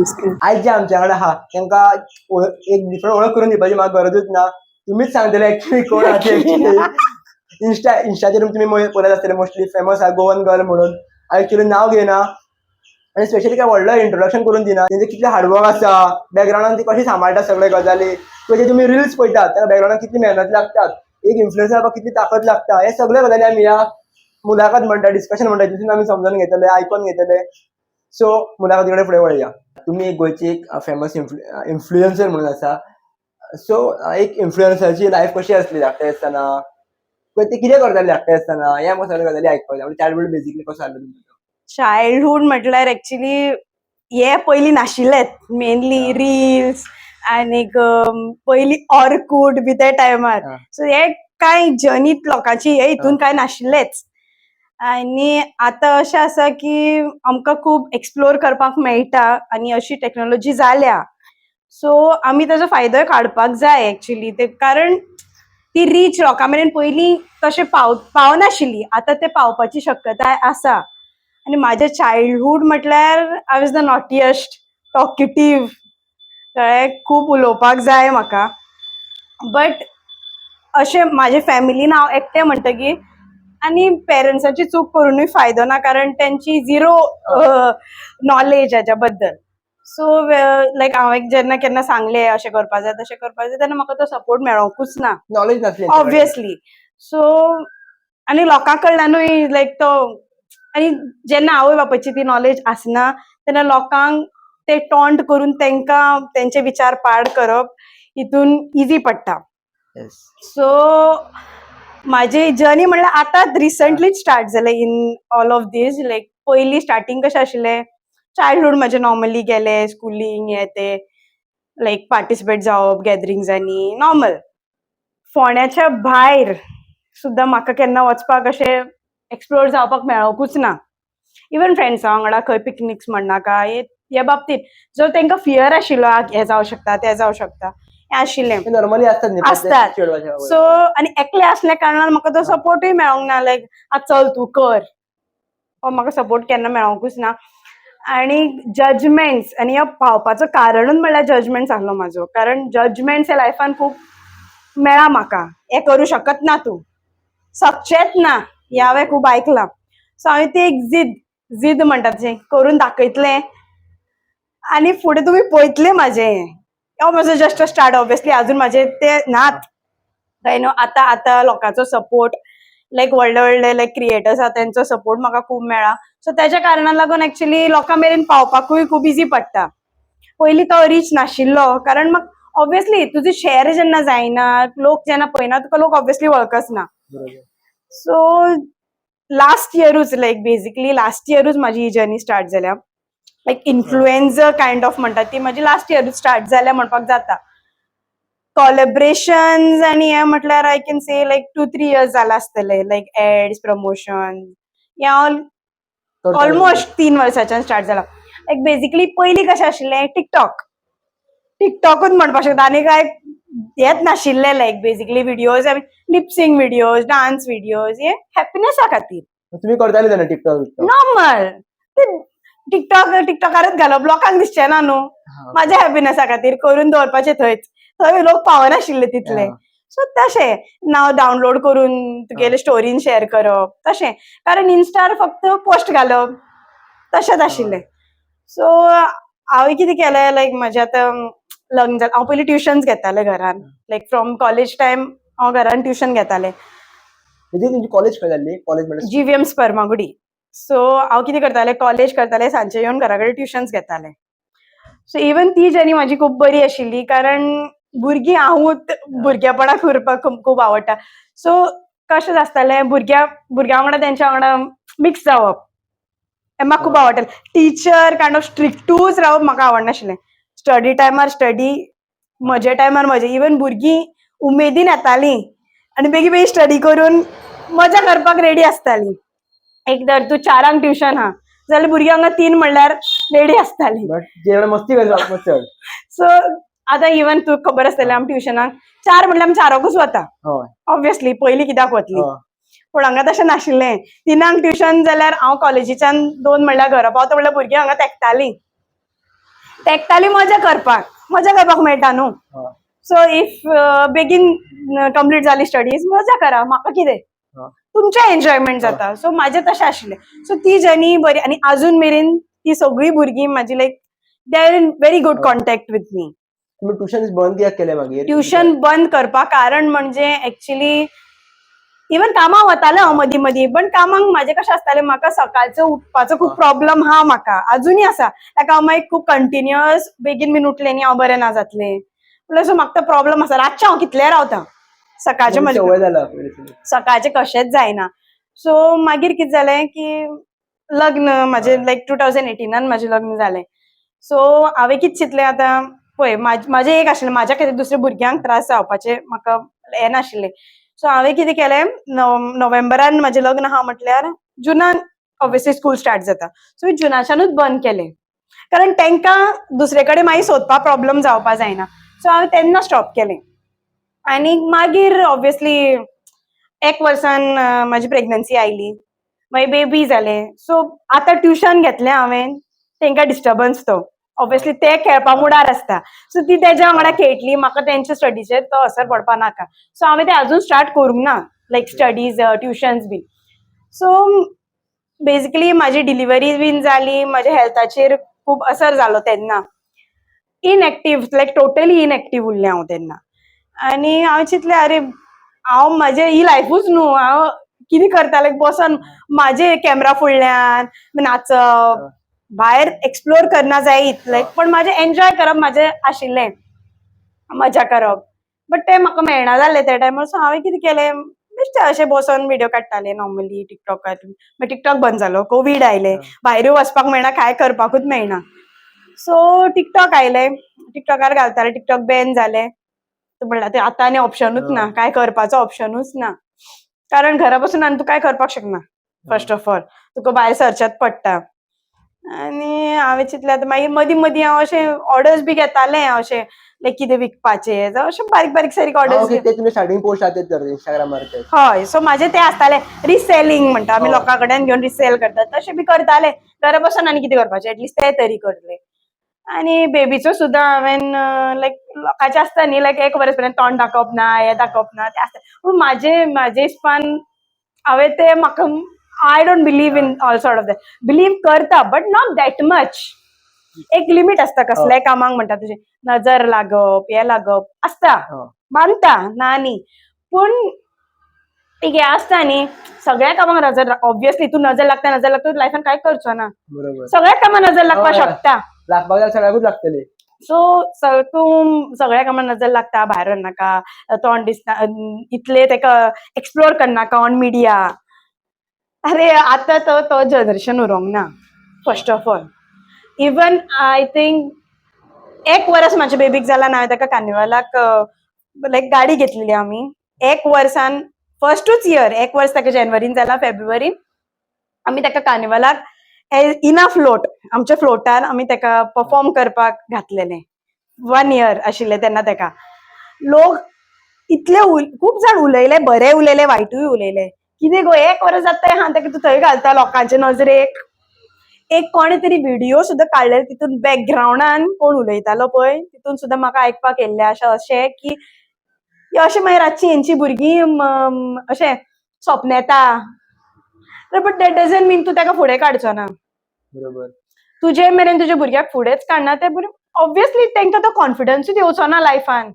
नमस्कार. आयज जे आमच्या कडेन आहा तांकां एक डिफरंट ओळख करून दिवपाची म्हाका गरजूच ना. तुमीच सांगतले एक्चुअली कोण आहा ते. एक्चुअली इन्स्टाचेर तुमी पळयत आसतले, मोस्टली फेमस आहा गोवन गर्ल म्हणून. एक्चुअली नांव घेयना आनी स्पेशली काय व्हडलो इंट्रोडक्शन करून दिना. तेंचे कितले हार्डवर्क आसा बॅकग्राऊंडान, ती कशी सांबाळटा सगळे गजाली, किंवा जे तुमी रिल्स पळयतात त्या बॅकग्राऊंडान कितली मेहनत लागतात, एक इन्फ्लुएन्सर जावपाक कितली ताकद लागता, हे सगळे गजाली आमी ह्या मुलाखत म्हणटा, डिस्कशन म्हणटा, तितून आमी समजून घेतले, आयकून घेतले. सो मुलाखती कडेन फुडें वळया. तुमी एक गोंयची एक फेमस इन्फ्लुएन्सर म्हणून आसा. सो एक इन्फ्लुएन्सरची लायफ कशी आसली धाकटे आसतना, किंवा ते कितें करताले धाकटे आसतना, हे आमकां सगळे गजाली आयकपाक जाय. चायल्डहूड बेसिकली कसो आसलो तुमचो? चायल्डहूड म्हटल्यार एक्चुली हे पयलीं नाशिल्लेत मेनली रिल्स आनीक पयलीं ऑर्कूट बी त्या टायमार. सो हे कांय जर्नीत लोकांची हे हितून कांय नाशिल्लेच. आनी आतां अशें आसा की आमकां खूब एक्सप्लोर करपाक मेळटा आनी अशी टॅक्नोलॉजी जाल्या, सो आमी ताजो फायदोय काडपाक जाय एक्चुली ते, कारण ती रीच लोकां मेरेन पयलीं तशें पावनाशिल्ली, आतां ते पावपाची शक्यताय आसा. आनी म्हाजें चायल्डहूड म्हटल्यार I was the naughtiest, talkative, कळ्ळें? खूब उलोवपाक जाय म्हाका. बट अशें म्हाजे फॅमिलीन हांव एकटें म्हणटगीर आनी पेरंट्साची चूक करुनूय फायदो ना, कारण तेंची झिरो नॉलेज हेच्या बद्दल. सो लायक हांव एक जेन्ना केन्ना सांगलें अशें करपा जाय, तशें करपा जाय, तेन्ना म्हाका तो सपोर्ट मेळोंकूच ना. नॉलेज नासली तेंचे कडेन. ऑब्वियसली. सो आनी लोकां कडल्यानूय लायक तो, आनी जेन्ना आवय बापायची ती नॉलेज आसना तेन्ना लोकांक ते टॉन्ट करून तांकां तेंचे विचार पाड करप हितून इजी पडटा. सो म्हाजी जर्नी म्हणल्यार आतांच रिसंटलीच स्टार्ट जालें in all of this. Like पयलीं स्टार्टींग कशें आशिल्लें, चायल्डहूड म्हजें नॉर्मली गेलें, स्कुलींग हें तें, लायक पार्टिसिपेट जावप गॅदरिंग्सांनी नॉर्मल. फोंड्याच्या भायर सुद्दां म्हाका केन्ना वचपाक अशें एक्सप्लोर जावपाक मेळोकूच ना. इवन फ्रेंड्सां वांगडा खंय पिकनिक्स म्हणनाका, हे बाबतींत जो तांकां फियर आशिल्लो, हें जावं शकता, तें जावं शकता, हें आशिल्लें. ते नॉर्मली असतात न्ही प्रत्येक असतात. चेडवाच्या बाबतीत. सो आनी एकलें आसल्या कारणान म्हाका तो सपोर्टूय मेळोंक ना, लायक आ चल तूं कर, हो म्हाका सपोर्ट केन्ना मेळोंकूच ना. आनी जजमेंट्स, आनी ह्यो पावपाचो कारणूच म्हणल्यार जजमेंट्स आहलो म्हाजो, कारण जजमेंट्स हे लायफान खूब मेळ्ळा म्हाका. हें करूं शकत ना तूं, सकचेंच ना, हें हांवें खूब आयकलां. सो हांवें ती एक जिद जिद म्हणटा तशें करून दाखयतलें आनी फुडें तुमी पळयतले म्हाजें. हें हो म्हजो जस्ट स्टार्ट. ऑब्वियसली अजून म्हाजे ते नात काय न्हू. आतां आतां लोकांचो सपोर्ट, लायक व्हडले व्हडले लायक क्रिएटर्स आहा तेंचो सपोर्ट म्हाका खूब मेळ्ळा. सो तेज्या कारणान लागून एक्चुली लोकां मेरेन पावपाकूय खूब इजी पडटा. पयलीं तो रीच नाशिल्लो, कारण मग ऑब्वियसली तुजी शेअर जेन्ना जायना, लोक जेन्ना पळयना तुका, लोक ऑब्वियसली वळखच ना. सो लास्ट इयरूच, लायक बेसिकली लास्ट इयरूच म्हाजी ही जर्नी स्टार्ट जाल्या. लायक इन्फ्लुएन्सर कायंड ऑफ म्हणटा ती म्हाजी लास्ट इयरूच स्टार्ट जाल्या म्हणपाक जाता. कॉलेब्रेशन आनी हें म्हटल्यार I can say like 2-3 years जाला आसतले, लायक एड्स प्रमोशन हें ऑल. करता. ऑलमोस्ट 3 वर्साच्यान स्टार्ट जाला. लायक बेसिकली पयलीं कशें आशिल्लें, टिकटॉक, टिकटॉकूच म्हणपाक शकता आनी काय हेच नाशिल्लें. Like basically videos, lip sync videos, dance videos, हे हॅपिनॅसा खातीर. तुम्ही करताले तेन्ना टिकटॉक बिकटॉक? नॉर्मल ते टिकटॉक टिकटॉकारच घालप, लोकांक दिसचें ना न्हू. म्हाज्या हॅपिनॅसा खातीर करून दवरपाचें थंयच, थंय लोक पावनाशिल्ले तितले. सो तशें नाव डावनलोड करून तुगेले स्टोरीन शेअर करप तशें, कारण इन्स्टार फक्त पोस्ट घालप तशेंच आशिल्लें. सो हांवें कितें केलें, लायक म्हजें आतां लग्न जालें, हांव पयलीं ट्युशन्स घेतालें घरान. लायक फ्रॉम कॉलेज टायम हांव घरान ट्युशन घेतालें. म्हणजे तुमची कॉलेज खंय जाल्ली? कॉलेज म्हणल्यार? जीव्हीएम्स फर्मागुडी. सो हांव कितें करतालें, कॉलेज करतालें, सांजचें येवन घरा कडेन ट्युशन्स घेतालें. सो इवन ती जर्नी म्हाजी खूब बरी आशिल्ली, कारण भुरगीं हांवूच भुरगेपणाक उरपाक खूब खूब आवडटा. सो कशें आसतालें, भुरग्यां वांगडा, तेंच्या वांगडा मिक्स जावप हें म्हाका खूब आवडटालें. टिचर कायंड ऑफ स्ट्रिक्टूच रावप म्हाका आवडनाशिल्लें. स्टडी टायमार स्टडी, म्हजे टायमार म्हजे. इवन भुरगीं उमेदीन येतालीं आनी बेगीन बेगीन स्टडी करून मजा करपाक रेडी आसतालीं. एक जर तूं 4आंक ट्युशन आहा जाल्यार भुरगीं हांगा 3 म्हणल्यार रेडी आसतालीं. बट जेवण मस्ती करता चड. सो आतां इवन तुका खबर आसतलें, आमी ट्युशनाक 4 म्हणल्यार आमी 4कूच वता. ऑब्वियसली पयलीं कित्याक वतली? पूण हांगा तशें नाशिल्लें. 3आंक ट्युशन जाल्यार हांव कॉलेजीच्यान 2 म्हणल्यार घरा पावता म्हणल्यार भुरगीं हांगा तेंकतालीं. तेकताली मजा करपाक, मजा करपाक मेळटा न्हू. सो if बेगीन कंप्लीट जाली स्टडीज, मजा करा, म्हाका कितें. तुमचें एन्जॉयमेंट जाता. सो म्हाजें तशें आशिल्लें. सो ती जर्नी बरी आनी अजून मेरेन ती सगळीं भुरगीं म्हाजी, like, they are in very good contact with me. तुमी ट्युशन बंद कित्याक केलें मागीर? ट्युशन बंद करपाक कारण म्हणजे एक्चुली इवन कामाक वतालें हांव मदीं मदीं, पण कामाक म्हाजें कशें आसतालें, म्हाका सकाळचो उठपाचो खूब प्रॉब्लम हा, म्हाका अजुनूय आसा. ताका हांव मागीर खूब कंटिन्युअस बेगीन बीन उठलें न्ही, हांव बरें ना जातलें. प्लस म्हाका तो प्रॉब्लम आसा. रातचें हांव कितलें रावता, सकाळचें म्हजें सवय जाला. सकाळचें कशेंच जायना. सो मागीर कितें जालें की लग्न म्हाजें, लायक 2018नान म्हाजें लग्न जालें. सो हांवें कितें चिंतलें, आतां पळय, म्हाजें एक आशिल्लें, म्हाज्या खातीर दुसऱ्या भुरग्यांक त्रास जावपाचें म्हाका हें नाशिल्लें. सो हांवें कितें केलें, नोव्हेंबरान म्हाजें लग्न आहा म्हटल्यार जुनान ऑब्वियसली स्कूल स्टार्ट जाता. सो जुनाच्यानूच बंद केलें, कारण तांकां दुसरे कडेन मागीर सोदपाक प्रॉब्लम जावपा जायना. सो हांवें तेन्ना स्टॉप केलें आनी मागीर ऑब्वियसली एक वर्सान म्हाजी प्रेग्नन्सी आयली, मागीर बेबी जालें. सो आतां ट्युशन घेतलें हांवें, तांकां डिस्टर्बन्स तो ऑब्वियसली ते खेळपा मुडार आसता, सो ती तेज्या वांगडा खेळटली, म्हाका तेंच्या स्टडीचेर तो असर पडपा नाका. सो हांवें ते अजून स्टार्ट करूंक ना, लायक स्टडीज, ट्युशन्स बीन. सो बेजिकली म्हाजी डिलिव्हरी बीन जाली, म्हाज्या हेल्थाचेर खूब असर जालो तेन्ना. इनएक्टीव, लायक टोटली इनएक्टीव उरलें हांव तेन्ना. आनी हांवें चिंतलें, अरे हांव म्हाजें ही लायफूच न्हू, हांव कितें करता, लायक बसोन म्हाजे कॅमरा फुडल्यान नाचप, भायर एक्सप्लोर करना जाय इतलें, पण म्हाजें एन्जॉय करप म्हाजें आशिल्लें, मजा करप, बट तें म्हाका मेळना जालें त्या टायमार. सो हांवें कितें केलें, बेश्टें अशें बसोन व्हिडियो काडटालें नॉर्मली टिकटॉकार. मागीर टिकटॉक बंद जालो, कोवीड आयलें, भायरूय वचपाक मेळना, कांय करपाकूच मेळना. सो टिकटॉक आयलें, टिकटॉकार घालतालें, टिकटॉक बॅन जालें. म्हणल्यार ते आतां आनी ऑप्शनूच ना, काय करपाचो ऑप्शनूच ना, कारण घरा बसून आनी तूं काय करपाक शकना. फर्स्ट ऑफ ऑल तुका भायर सरचेंच पडटा. आनी हांवें चिंतलें, आतां मागीर मदीं मदीं हांव अशें ऑर्डर्स बी घेतालें, अशें लायक कितें विकपाचें जावं अशें बारीक बारीक सारीक ऑर्डर्स. ओके, ते तुमी स्टार्टिंग पोस्ट आहा तेच इंस्टाग्रामार ते? हय, सो म्हाजे ते आसताले, रिसेलिंग म्हणटा आमी, लोकां कडेन घेवन रिसेल करतात, तशें बी करताले. घरा बसून आनी कितें करपाचें, एटलिस्ट ते तरी करले. आनी बेबीचो सुद्दां हांवें, लायक लोकांचें आसता न्ही, लायक एक वर्स पर्यंत तोंड दाखोवप ना, हें दाखोवप ना, तें आसता, पूण म्हाजे हिसपान हांवें ते म्हाका, I don't believe in all sort of that. Believe करता, बट not that much. एक लिमीट आसता कसल्याय कामाक म्हणटा तुजें, नजर लागप, हें लागप आसता. मानता ना न्ही, पूण एक हें आसता न्ही, सगळ्या कामाक नजर, ऑब्वियसली तूं नजर लागता, नजर लागता, लायफान कांय करचो ना. सगळ्या कामाक नजर लागपाक शकता. लागपाक जाल्यार सगळ्याकूच लागतली. सो तूं सगळ्या कामाक नजर लागता, भायर वचनाका, तोंड दिसना इतले, ताका एक्सप्लोर करनाका ऑन मिडिया. अरे, आतां तो तो जनरेशन उरोंक ना. First of all, even I think एक वर्स म्हाज्या बेबीक जाला ना, हांवें ताका कार्निवालाक लायक गाडी घेतलेली आमी. एक वर्सान, फर्स्टूच इयर, एक वर्स ताका जानेवारीन जाला, फेब्रुवारीन आमी ताका कार्निवालाक इन अ फ्लोट, आमच्या फ्लोटान आमी ताका परफॉर्म करपाक घातलेलें. 1 इयर आशिल्लें तेन्ना ताका. लोक इतले खूब जाण उलयले, बरे उलयले, वायटूय उलयले, कितें गो, एक वर्स जाता हा ताका तूं थंय घालता लोकांचे नजरेक. एक कोणे तरी व्हिडिओ सुद्दां काडलेले, तितून बॅकग्रावंडान कोण उलयतालो पळय, तितून सुद्दां म्हाका आयकपाक येयल्लें अशें अशें की अशें मागीर रातची हेंची भुरगीं अशें सपनेता. बट that doesn't मीन तूं ताका फुडें काडचो ना. तुजे मेरेन तुज्या भुरग्याक फुडेंच काडना ते ऑब्वियसली तांकां तो कॉन्फिडन्सूच येवचो ना लायफान.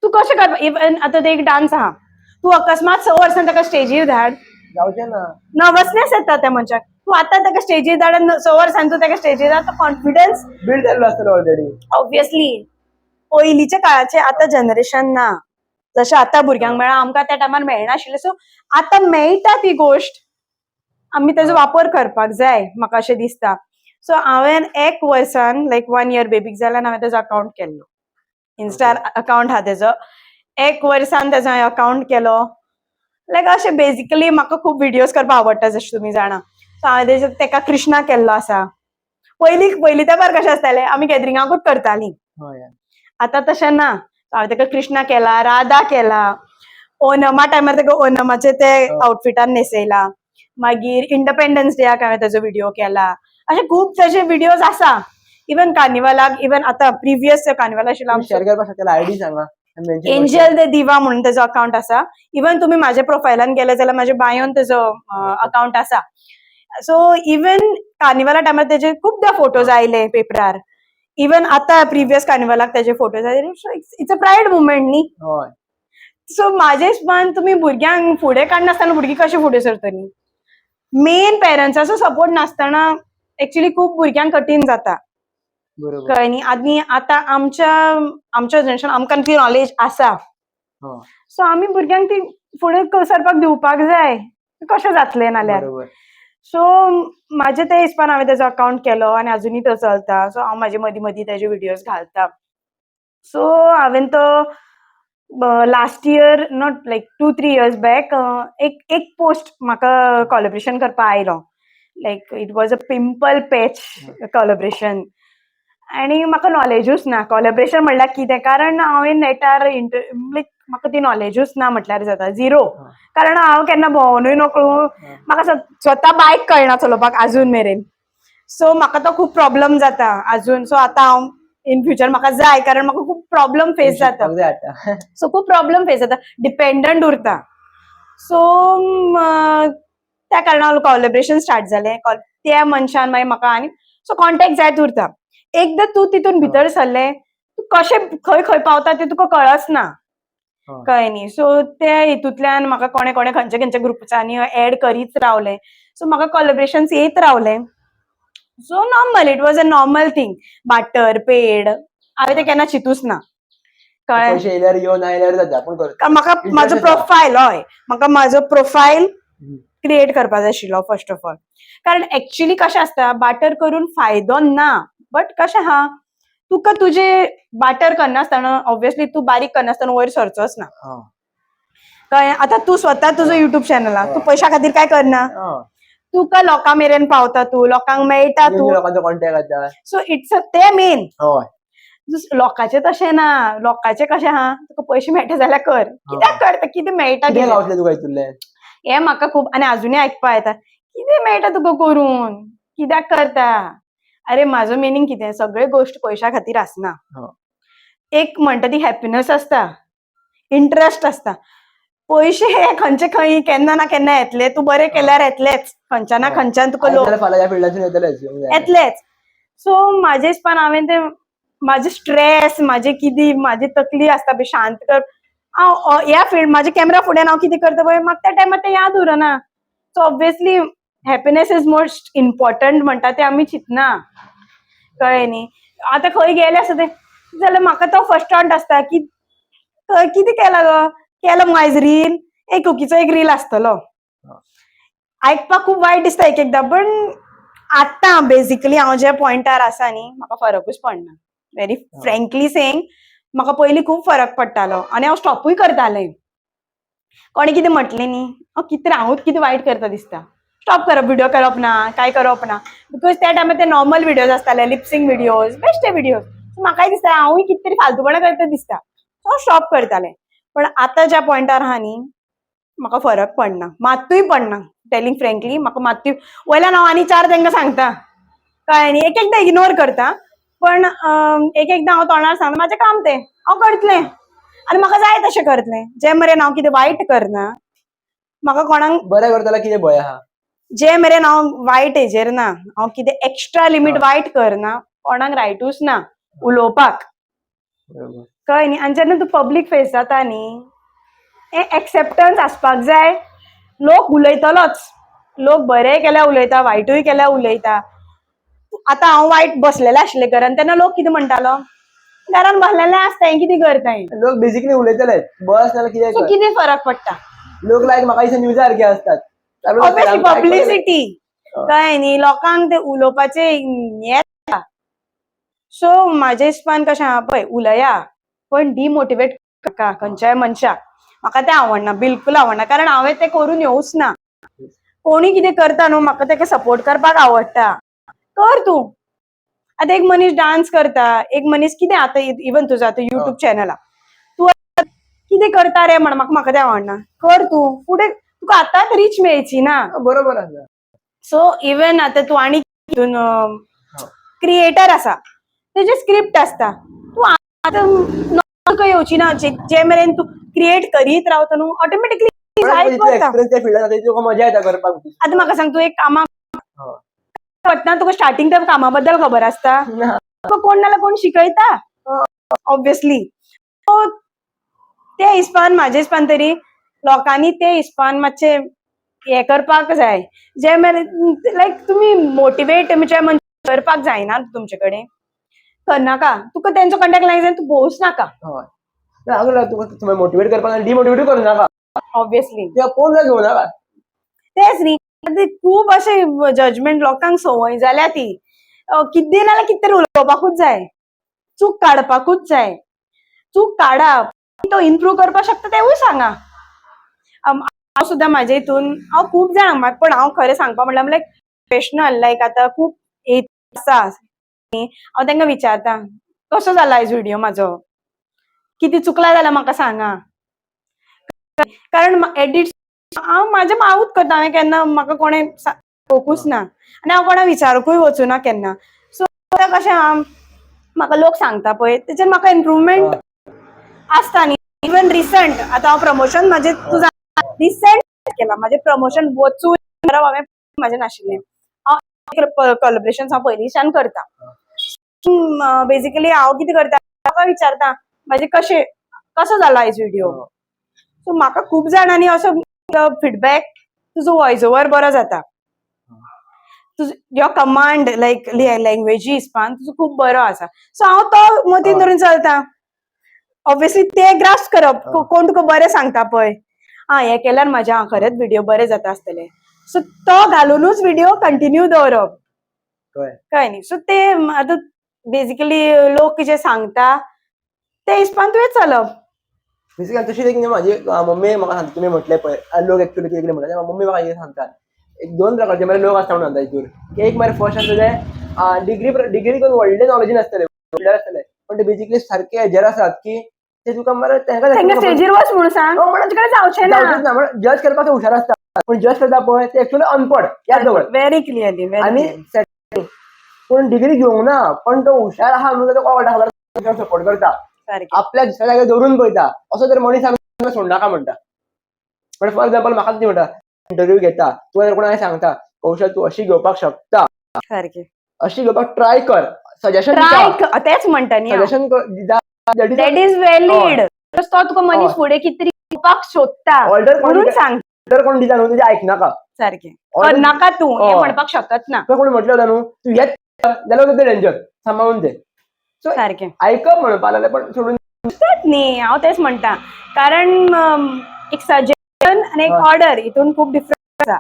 तूं कशें करपा? इवन आतां ते एक डान्स आहा, तूं अकस्मात 6 वर्सां ताका स्टेजीर धाड, जावचें ना. नर्वसनेस येता त्या मनशाक. तूं आतां ताका स्टेजीर धाड आनी 6 वर्सांनी तूं ताका स्टेजीर धाड, तो कॉन्फिडन्स बिल्ड जाल्लो आसतलो ऑलरेडी. ऑब्वियसली पयलींच्या काळाचे आतां जनरेशन ना. जशें आतां भुरग्यांक मेळ्ळा, आमकां त्या टायमार मेळनाशिल्लें. सो आतां मेळटा ती गोश्ट, आमी तेजो वापर करपाक जाय, म्हाका अशें दिसता. सो हांवें एक वर्सान, लायक 1 इयर बेबीक जाल्यार हांवें तेजो अकाउंट केल्लो, इन्स्टार अकाउंट आहा तेजो. एक वर्सान तेजो हांवें अकाउंट केलो. लायक अशें बेजिकली म्हाका खूब विडियोज करपाक आवडटा, जशें तुमी जाणा. सो हांवें तेजे तेका कृष्णा केल्लो आसा. पयलीं पयलीं तेंपार कशें आसतालें, आमी गॅदरिंगाकूच करतालीं. आतां तशें ना. हांवें ताका कृष्णा केला, राधा केला, ओनमा टायमार ताका ओनमाचे ते आउटफिटान न्हेसयला. मागीर इंडिपेंडन्स डेयाक हांवें तेजो व्हिडियो केला. अशे खूब तेजे व्हिडियोज आसा. इवन कार्निवालाक, इवन आतां प्रिवियस कार्निवाल आशिल्लो आमचो, शेअर करपाक शकता, आयडी सांगा. Mention करू. एंजल the दिवा म्हणून तेजो अकाउंट आसा. इवन तुमी माझ्या प्रोफायलान गेले जाल्यार माझ्या बायोन तेजो अकाउंट आसा. सो इवन कार्निवाला टायमार तेजे खुबदां फोटोज आयले पेपरार. इवन आतां प्रिवियस कार्निवालाक तेजे फोटोज आयले. So it's a pride moment न्ही. हय. सो म्हाजे हिसपान तुमी भुरग्यांक फुडें काडनासतना भुरगीं कशें फुडें सरतलीं? मेन पेरंट्साचो सपोर्ट नासतना एक्चुली खूब भुरग्यांक कठीण जाता. कळ्ळें न्ही? आनी आतां आमच्या जनरेशन आमकां ती नॉलेज आसा. सो आमी भुरग्यांक ती फुडें सरपाक दिवपाक जाय. कशें जातलें नाल्यार? सो म्हाजे ते हिसपान हांवें तेजो अकाउंट केलो आनी अजुनूय तो चलता. सो हांव म्हाजे मदीं मदीं तेजे विडियोज घालता. सो हांवें तो last year, not, like 2-3 years back, एक एक पोस्ट म्हाका कॉलेब्रेशन करपा आयलो. Like it was a pimple patch collaboration आनी म्हाका नॉलेजूच ना कॉलेब्रेशन म्हणल्यार कितें, कारण हांवें नेटार इंटर लायक म्हाका ती नॉलेजूच ना म्हटल्यार जाता, झिरो. कारण हांव केन्ना भोंवनूय नकळो. म्हाका स्वता बायक कळना चलोवपाक अजून मेरेन. सो म्हाका तो खूब प्रॉब्लम जाता अजून. सो आतां हांव इन फ्युचर म्हाका जाय, कारण म्हाका खूब प्रॉब्लम फेस जाता. शिकपाक जाय आतां. सो खूब प्रॉब्लम फेस जाता, डिपेंडंट उरता. सो त्या कारणान कॉलेब्रेशन स्टार्ट जालें. त्या मनशान मागीर म्हाका आनी सो कॉन्टेक्ट जायत उरता. एकदां तूं तितून भितर सरलें, तूं कशें खंय खंय पावता तें तुका कळच ना. कळ्ळें न्ही? सो त्या हितूंतल्यान म्हाका कोणे कोणे खंयच्या खंयच्या ग्रुप्सांनी एड करीत रावले. सो म्हाका कॉलेब्रेशन्स येत रावले. So normal, it was a normal thing. Barter paid हांवें तें केन्ना चिंतूच ना. कळ्ळें? पयशे येयल्यार यो, ना येयल्यार जाता, आपूण करता. कारण म्हाका म्हाजो Interest आसा. प्रोफायल, हय, म्हाका म्हाजो प्रोफायल क्रिएट करपाक जाय आशिल्लो फर्स्ट ऑफ ऑल. कारण एक्चुली कशें आसता, बार्टर करून फायदो ना, बट कशें आहा, तुका तुजे बार्टर करनासतना ऑब्वियसली तूं बारीक करनासतना वयर सरचोच ना. कळ्ळें? आतां तूं स्वता तुजो युट्यूब चॅनल आहा, तूं पयशा खातीर काय करना. तुका लोकां मेरेन पावता, तूं लोकांक मेळटा. न्यू तूं लोकांचो कॉन्टॅक्ट जाता. सो it's ते मेन. लोकांचें तशें ना. लोकांचें कशें आहा, तुका पयशे मेळटा जाल्यार कर. कित्याक करता? कितें मेळटा? कितें कितें गावतलें तुका हितूंतल्यान? हें म्हाका खूब आनी अजुनूय आयकपा येता, कितें मेळटा तुका करून, कित्याक करता? अरे, म्हाजो मिनींग कितें, सगळे गोश्ट पयशा खातीर आसना. एक म्हणटा ती हॅप्पिनस आसता, इंट्रस्ट आसता. पयशे हे खंयचे खंय केन्ना ना केन्ना येतले. तूं बरें केल्यार येतलेच खंयच्या ना खंयच्यान तुका आयज लोक जाल्यार फाल्यां ह्या फिल्डासून येतलेच येवंक जाय. येतलेच. सो म्हाजे हिसपान हांवें ते म्हाजे स्ट्रेस, म्हाजे कितें, म्हाजी तकली आसता पळय शांत कर, हांव ह्या फिल्ड म्हाज्या कॅमेरा फुड्यान हांव कितें करता पळय, म्हाका त्या टायमार तें याद उरना. So obviously happiness is most important म्हणटा तें आमी चिंतना. कळ्ळें न्ही? आतां खंय गेले आसता ते जाल्यार म्हाका तो फर्स्ट थॉट आसता की कितें केलां गो, केलो मगो आयज रील, एक कुकीचो एक रील आसतलो. आयकपाक खूब वायट दिसता एक एकदां, पण आतां बेजिकली हांव ज्या पॉयंटार आसा न्ही, म्हाका फरकूच पडना. व्हेरी फ्रेंकली सेइंग, म्हाका पयलीं खूब फरक पडटालो आनी हांव स्टॉपूय करतालें. कोणें कितें म्हटलें न्ही, हांव कितें, हांवूच कितें वायट करता दिसता, स्टॉप करप, विडियो करप ना, काय करप ना. Because त्या टायमार ते नॉर्मल विडियोज आसताले, लिपसिंग विडियोज, बेश्टे विडियोज. म्हाकाय दिसता हांवूय कितें तरी फालतूपणां करता दिसता. सो हांव स्टॉप करतालें. पण आतां ज्या पॉयंटार आहा न्ही, म्हाका फरक पडना, मात्तूय पडना. टेलिंग फ्रेंकली, म्हाका मात्तूय. वयल्यान हांव आनी चार तांकां सांगता. कळ्ळें न्ही? एक एकदां इग्नोर करता, पण एक एकदां हांव तोंडार सांगता, म्हाजें काम तें, हांव करतलें आनी म्हाका जाय तशें करतलें. जे मेरेन हांव कितें वायट करना, म्हाका कोणाक बरें करताल्यार कितें भंय आहा? जे मेरेन हांव वायट हेजेर ना, हांव कितें एक्स्ट्रा लिमीट वायट करना, कोणाक रायटूच ना उलोवपाक. कळ्ळें न्ही? आनी जेन्ना तूं पब्लीक फेस जाता न्ही, हें एक्सेप्टन्स आसपाक जाय. लोक उलयतलोच. लोक बरेंय केल्यार उलयता, वायटूय केल्यार उलयता. आतां हांव वायट बसलेलें आशिल्लें घरान, तेन्ना लोक कितें म्हणटालो? घरान बसलेलें आसता, हें कितें करता हें? लोक बेसिकली उलयतलेच, बरें आसल्यार कितें सो कर. कितें फरक पडटा? लोक लायक म्हाका दिसता न्यूजार सारके असतात. Obviously publicity. कळ्ळें न्ही? लोकांक ते उलोवपाचें हें येता. सो म्हाज्या हिसपान कशें आहा पळय, उलया, पण डिमोटिवेट नाका खंयच्याय मनशाक. म्हाका तें आवडना, बिलकूल आवडना, कारण हांवें तें करून येवूच ना. कोणी कितें करता न्हू, म्हाका तेका सपोर्ट करपाक आवडटा. कर तूं. आतां एक मनीस डान्स करता, एक मनीस कितें, आतां इवन तुजो आतां युट्यूब चॅनल आहा, तूं आतां कितें करता रे म्हण म्हाका तें आवडना. कर तूं फुडें, तुका आतांच रीच मेळची ना. बरोबर आसा. सो इवन आतां तूं आनी हितून क्रिएटर आसा. तेजे स्क्रिप्ट आसता. तूं आतां तुका येवची ना, जे जे मेरेन तूं क्रिएट करीत रावता न्हू, ऑटोमॅटिकली जायत जितलो वता. एक्सपिरियन्स त्या फिल्डान जाता, तुका मजा येता करपाक. आतां म्हाका सांग, तूं एक कामाक वतना तुका स्टार्टिंग त्या कामा बद्दल खबर आसता? ना. तुका कोण ना जाल्यार कोण शिकयता ऑब्वियसली. सो ते हिसपान, म्हाजे हिसपान तरी, लोकांनी ते हिसपान मातशें हें करपाक जाय. जे मेरेन लायक तुमी मोटिवेट म्हणजे करपाक जायना तुमचे कडेन, करनाका. तुका तेंचो कॉन्टेक्ट लायक जाल्यार तूं भोवच नाका. हय, ना, हांव तुका तुमी मोटिवेट करपाक, डिमोटिवेटूय करूं नाका. ऑब्वियसली. कित्याक कोण घेवं नाका. तेच न्ही, आतां खूब अशें जजमेंट लोकांक संवय जाल्या ती, कितें ना जाल्यार कितें तरी उलोवपाकूच जाय, चूक काडपाकूच जाय. चूक काडा, तो इम्प्रूव करपाक शकता तेवूय सांगा. हांव सुद्दां म्हाजे हितून हांव खूब जाणांक, पण हांव खरें सांगपा म्हणल्यार लायक प्रोफेशनल, लायक आतां खूब येत आसा न्ही, हांव तांकां विचारता, कसो जाला आयज व्हिडियो म्हाजो, कितें चुकला जाल्यार म्हाका सांगा. कारण एडिट हांव म्हाजें हांवूच करता. हांवें केन्ना म्हाका कोणें पळोवंकूच ना आनी हांव कोणाक विचारुंकूय वचूना केन्ना. सो आतां कशें आहा, म्हाका लोक सांगता पळय, तेचेर म्हाका इम्प्रुवमेंट आसता न्ही. इवन रिसंट आतां हांव प्रमोशन म्हाजें, तूं रिसंट केलां म्हाजें प्रमोशन, वचून करप हांवें म्हाजें नाशिल्लें. हांव कोलॅबरेशन हांव पयलींच्यान करता. बेजिकली हांव कितें करता, म्हाका विचारता म्हाजें कशें कसो जाला आयज व्हिडियो. सो म्हाका खूब जाणांनी असो फिडबॅक, तुजो वॉयस ओवर बरो जाता, तुजो your command लायक लँग्वेजी हिसपान तुजो खूब बरो आसा. सो हांव तो मतीन धरून चलता. ऑब्वियसली ते ग्रास्प करप, कोण तुका बरें सांगता पळय, आं हें केल्यार म्हाज्या आं खरेंच व्हिडियो बरे जाता आसतले. सो तो घालुनूच व्हिडियो कंटिन्यू दवरप. कळ्ळें. कळ्ळें न्ही? सो ते आतां बेजिकली लोक जे सांगता ते हिसपान तुवें चलप. बेसिकली तशी एक न्ही, म्हाजी मम्मी म्हाका सांगता, तुमी म्हटलें पळय, लोक एक्चुअली कितें कितें म्हणटा, मम्मी म्हाका कितें सांगता, एक दोन प्रकारचे मरे लोक आसता म्हणून सांगता हितूर की एक मरे फर्स्ट आसता ते डिग्री डिग्री करून व्हडले नॉलेजी नासतले, व्हडले आसतले, पण ते बेजिकली सारके हेजेर आसात की ते तुका मरे तांकां तांकां स्टेजीर वच म्हणून सांग, हो, म्हणून तांचे कडेन जावचें ना. जावचेच ना. म्हणून जज करपाक ते हुशार आसता, पण जज करता पळय ते एक्चुअली अनपड याद दवर. Very clearly. आणि second, कोण डिग्री घेवंक ना पण तो हुशार आहा म्हणून तो कोण खबर सपोर्ट करता, सारकें. आपल्या दुसऱ्या जाग्यार दवरून पळयता. असो जर मनीस आमी सोडनाका म्हणटा. पण फॉर एक्झाम्पल म्हाकाच ती म्हणटा, इंटरव्यू घेता तूं, जर कोणाक सांगता, कौशल तूं अशी घेवपाक शकता, सारकें. अशी घेवपाक ट्राय कर, सजेशन. ट्राय, तेच म्हणटा न्ही. सजेशन दिता. That is valid. तो तुका मनीस हय. फुडें कितें तरी दिवपाक सोदता ऑर्डर म्हणून सांग. ऑर्डर कोण दिता न्हू, तुजें आयकनाका. सारकें. Order- नाका तूं हें हय. म्हणपाक शकत ना. तुका कोणी म्हटलें होता न्हू, तूं येत जाल्यार ते डेंजर सांबाळून ते सारकें. आयकप म्हणपाक लागलें पण सोडून. तेच न्ही, हांव तेच म्हणटा, कारण एक सजेशन आनी एक ऑर्डर हितून खूब डिफरंस आसा.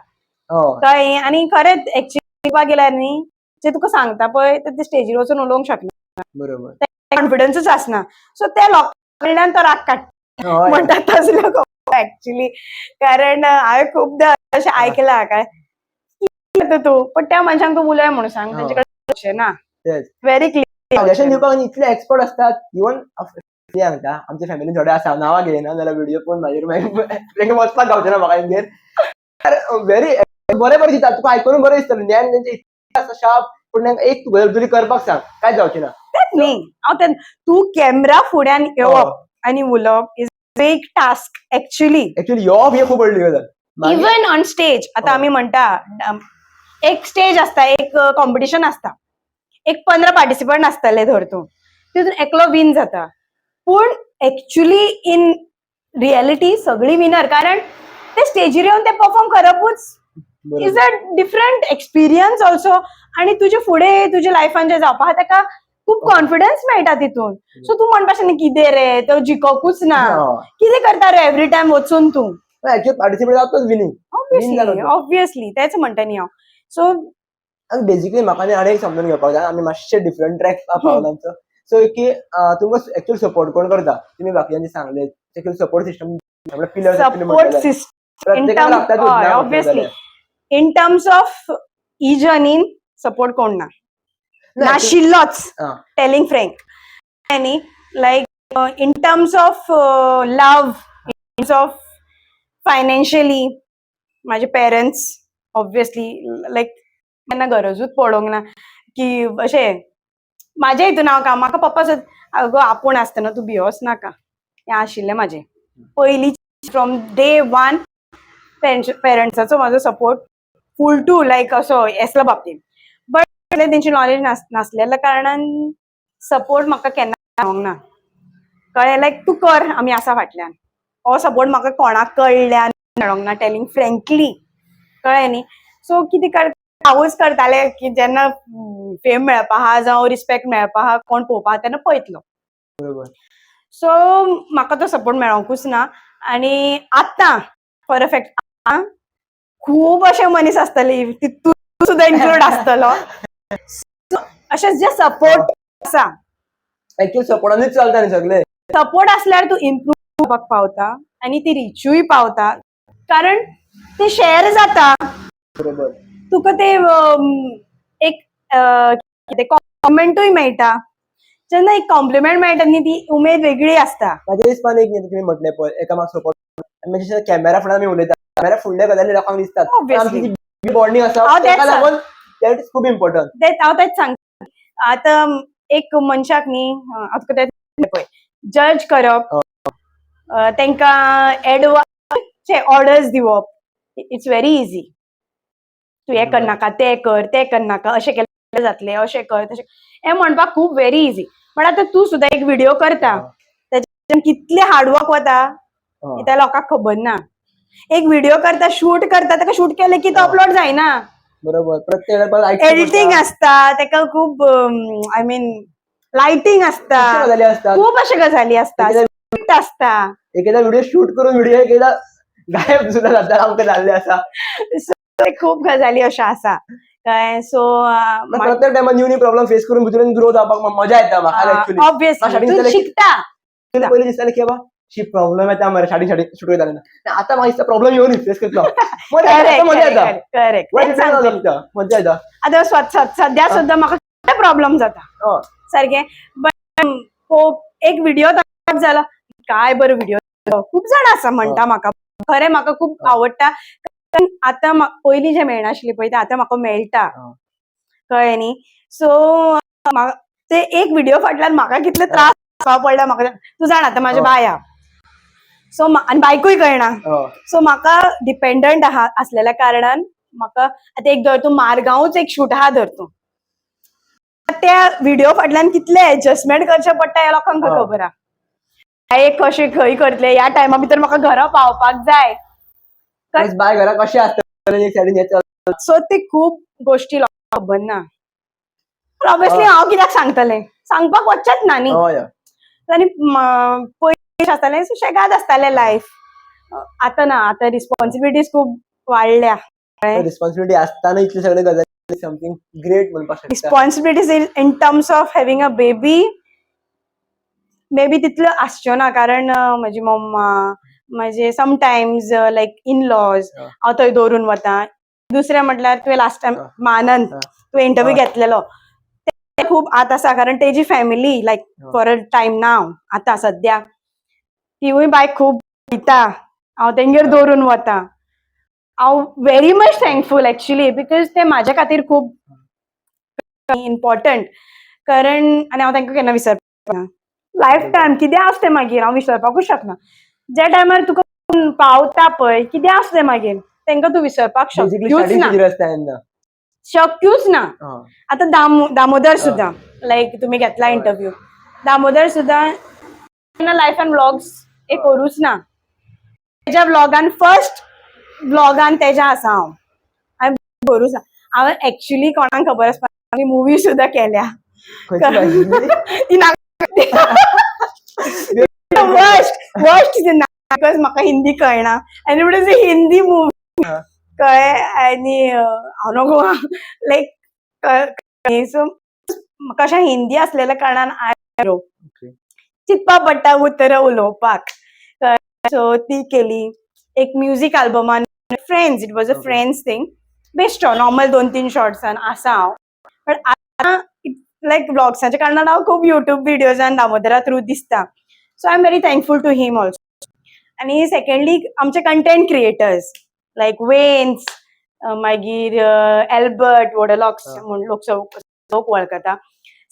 कळ्ळें? आनी खरेंच एक्चुअली पळोवपाक गेल्यार न्ही, जे तुका सांगता पळय ते स्टेजीर वचून उलोवंक शकना. कॉन्फिडन्सूच आसना. सो ते लोकां कडल्यान तो राग काडटा म्हणटात तसलो एक्चुली. कारण हांवें खुबदां अशें आयकलां, काय कितें करता तूं, पण त्या मनशांक तूं उलय म्हणून सांग, तेंचे कडेन लक्ष ना. तेच. Very clear. सजेशन दिवपाक इतले एक्सपर्ट असतात. इवन सांगता, आमच्या फॅमिलीन थोडे आसा, नांवां घेयना, जाल्यार व्हिडिओ पळोवन मागीर मागीर तांकां वचपाक गावचें ना म्हाका तेंगेर. व्हेरी बरें बरें दितात तुका, आयकून बरें दिसतलें, ज्ञान तेंचें इतलें आसा शार्प, पूण तांकां एक गजाल करपाक सांग, कांयच जावचें ना. तेच न्ही, हांव ते तूं कॅमरा फुड्यान येवप आनी उलोवप is big task actually. Actually येवप ही खूब व्हडली गजाल. इवन ऑन स्टेज आता आमी म्हणटा, एक स्टेज आसता, एक कॉम्पिटिशन आसता, एक 15 पार्टिसिपंट आसतले धर तूं, तितून एकलो विन जाता, पूण एक्चुली इन रियलिटी सगळी विनर, कारण ते स्टेजीर येवन ते perform करपूच is a different experience also. आणि तुजे फुडें तुज्या लायफान जें जावपा आहा ताका खूब कॉन्फिडन्स मेळटा तितून. सो तूं म्हणपाक शकना कितें रे तो जिकोकूच ना, कितें करता रे एवरी टायम वचून तूं. एक्चुअली पार्टिसिपेट जातोच विनींग ऑब्वियसली. जालो तो. ऑब्वियसली, तेच म्हणटा न्ही हांव. सो आनी बेसिकली म्हाका न्ही आनी एक समजून घेवपाक जाय, आमी मातशे डिफरंट ट्रॅक पावला आमचो. सो की तुमकां एक्चुअली सपोर्ट कोण करता? तुमी बाकीच्यांनी सांगले, actually support system, pillar. Support system in प्रत्येकाक लागतातूच ना म्हटलें ऑब्वियसली. जाल्यार. इन टर्म्स ऑफ ई जर्नीन सपोर्ट कोण ना. ना, नाशिल्लोच. टेलिंग फ्रँक आनी like in terms of love, in terms of financially, म्हाजे पेरंट्स ऑब्वियसली. लायक केन्ना गरजूच पडोंक ना की अशें म्हाज्या हितून हांव काम, म्हाका पप्पा सुद्दां, अगो आपूण आसतना तूं भियोच नाका, हें आशिल्लें म्हाजें पयलीं. फ्रॉम डे वन पेरंट्साचो म्हाजो सपोर्ट फूल टू लायक असो येसल्या बाबतींत, बट तेंची नॉलेज नासलेल्या कारणान सपोर्ट म्हाका केन्ना मेळोंक ना. कळ्ळें? लायक तूं कर, आमी आसा फाटल्यान, हो सपोर्ट म्हाका कोणाक कडल्यान मेळोंक ना, टेलिंग फ्रेंकली. कळ्ळें न्ही? सो कितें कर, हांवूच करतालें की जेन्ना फेम मेळपा आहा जावं रिस्पेक्ट मेळपा आहा, कोण पळोवपा आहा, तेन्ना पळयतलो. सो म्हाका तो सपोर्ट मेळोंकूच ना. आनी आतां फॉर अ फॅक्ट खूब अशे मनीस आसतले, तितून सुद्दां इन्क्लूड आसतलो. So, अशें जे सपोर्ट आसा. एक्चुअली सपोर्टानूच चलता न्ही सगळे. सपोर्ट असल्यार तूं इम्प्रूव जावपाक पावता आनी ती रिचूय पावता, कारण ते शेअर जाता. तुका ते एक कितें कॉम्प्लिमेंटूय मेळटा. जेन्ना एक कॉम्प्लिमेंट मेळटा न्ही, ती उमेद वेगळी आसता. म्हाज्या हिसपान एक न्ही, तुमी म्हटलें पळय, एकामेकाक सपोर्ट, म्हणजे कॅमेरा फुडें आमी उलयता, कॅमेरा फुडल्या गजाली लोकांक दिसतात. Obviously. आमची जी बॉन्डिंग आसा हांव तेच ताका लागून that is खूब इम्पॉर्टंट. ते हांव तेच सांगता. आतां एक मनशाक न्ही, हांव तुका तें पळय, जज करप, तांकां एडवायस, ऑर्डर्स दिवप, it's very easy. तूं हें करनाका, तें कर, तें करनाका, अशें केलें जातलें, अशें कर, तशें, हें म्हणपाक खूब व्हेरी इजी. बट आतां तूं सुद्दां एक व्हिडियो करता, तेज्यान कितलें हार्डवर्क वता त्या लोकांक खबर ना. एक व्हिडिओ करता, शूट करता, ताका शूट केलें की तो अपलोड जायना. बरोबर, प्रत्येक वेळार परत आयकचें एडिटींग पडटा. आसता ताका खूब, I mean lighting आसता. खुबश्यो गजाली आसतात. खूब अशे गजाली आसता, script आसता. एक एकदा व्हिडिओ शूट करून व्हिडिओ एक एकदा गायब सुद्दां जाता, आमकां जाल्ले आसा. So, ते खूब गजाली अश्यो आसा, कळ्ळें? सो प्रत्येक टायमार न्यू न्यू प्रॉब्लम फेस करून भितरून ग्रो जावपाक मजा येता म्हाका एक्चुअली. ऑब्वियसली starting तूं जालें शिकता. पयलीं दिसतालें की बाबा शी, प्रॉब्लम येता मरे स्टार्टिंग स्टार्टिंग शूट करता तेन्ना. आतां म्हाका दिसता प्रॉब्लम येवन फेस करतलो, मजा येता, आतां मजा येता. करेक्ट. वायट लागता, मजा येता. आतां सद्या सुद्दां म्हाका प्रॉब्लम जाता सारकें, बट एक व्हिडिओ जाला, काय बरो व्हिडिओ, खूब जाण आसा म्हणटा म्हाका. खरें म्हाका खूब आवडटा, कारण आतां पयलीं जें मेळनाशिल्लें पळय, तें आतां म्हाका मेळटा. कळ्ळें न्ही? सो ते एक व्हिडिओ फाटल्यान म्हाका कितले त्रास जावपा पडला म्हाका. तूं जाणा आतां म्हाजें बाय आहा, सो आनी बायकूय कळना. सो म्हाका डिपेंडंट आहा आसलेल्या कारणान म्हाका आतां एक धर तूं, मारगांवच एक शूट आहा धर तूं, त्या व्हिडिओ फाटल्यान कितले एडजस्टमेंट करचें पडटा ह्या लोकांक खबर आहा. एक कशें खंय करतले, ह्या टायमा भितर म्हाका घरा पावपाक जाय. प्लस बाय घरा कशें आसतलें, एक सायडीन हें चलता. सो ते खूब गोष्टी लोकांक खबर ना. ऑब्वियसली हांव कित्याक सांगतलें, सांगपाक वचचेंच ना न्ही. हय हय. आनी पयलीं आसतालें सुशेगाद आसतालें लायफ, आतां ना, आतां रिस्पॉन्सिबिलिटीज खूब वाडल्या. रिस्पॉन्सिबिलिटी असताना इतले सगळे गजाली समथिंग ग्रेट म्हणपाक शकता. Responsibilities in terms of having a baby maybe तितल्यो आसच्यो ना, कारण म्हजी मम्मा, म्हजे समटायम्स लायक इन लॉज हांव थंय दवरून वता. दुसरें म्हटल्यार तुवें लास्ट टायम मानंद तुवें इंटरव्यू घेतलेलो, ते खूब आतां आसा, कारण तेजी family like for a time now आतां सद्या तिवूय बायक खूब वयता, हांव तेंगेर दवरून वता. हांव very much thankful actually, because ते म्हाज्या खातीर खूब इम्पॉर्टंट, कारण आनी हांव तांकां केन्ना विसरपाक ना लायफ टायम. कितें आसता तें मागीर हांव विसरपाकूच शकना. ज्या टायमार तुका कोण पावता पळय, कितें आसता तें मागीर तांकां तूं विसरपाक बेसिकली शक्यूच स्टार्टिंग ना. तुजेर आसता तेन्ना. शक्यूच ना. आतां दामोदर सुद्दां, लायक तुमी घेतला इंटरव्यू, दामोदर सुद्दां तेन्ना लायफ अँड व्लॉग्स हे करूच ना. तेज्या व्लॉगान, फर्स्ट व्लॉगान तेज्या आसा हांव, हांवें करूच ना. हांवें एक्चुली कोणाक खबर आसपा, मुवी सुद्दां केल्या. खंयची भाशेंतली? ती ना, वर्स्ट वर्स्ट ना, because म्हाका हिंदी कळना आनी it is a Hindi movie. कळ्ळें? आनी हांव नको लायक, सो म्हाका अशें हिंदी आसलेल्या कारणान I चिंतपा पडटा उतरां उलोवपाक. सो ती केली एक म्युजीक अल्बमान friends, it was a friends thing, बेश्टो नॉर्मल दोन तीन शॉर्ट्सान आसा हांव. बट आतां लायक व्लॉग्साच्या कारणान हांव खूब युट्यूब विडियोजान दामोदरा थ्रू दिसता, so I am very thankful to him also. आनी सेकंडली आमचे कंटेंट क्रिएटर्स लायक वेन्स, मागीर एल्बर्ट वडलॉक्स म्हूण लोक लोक वळखता.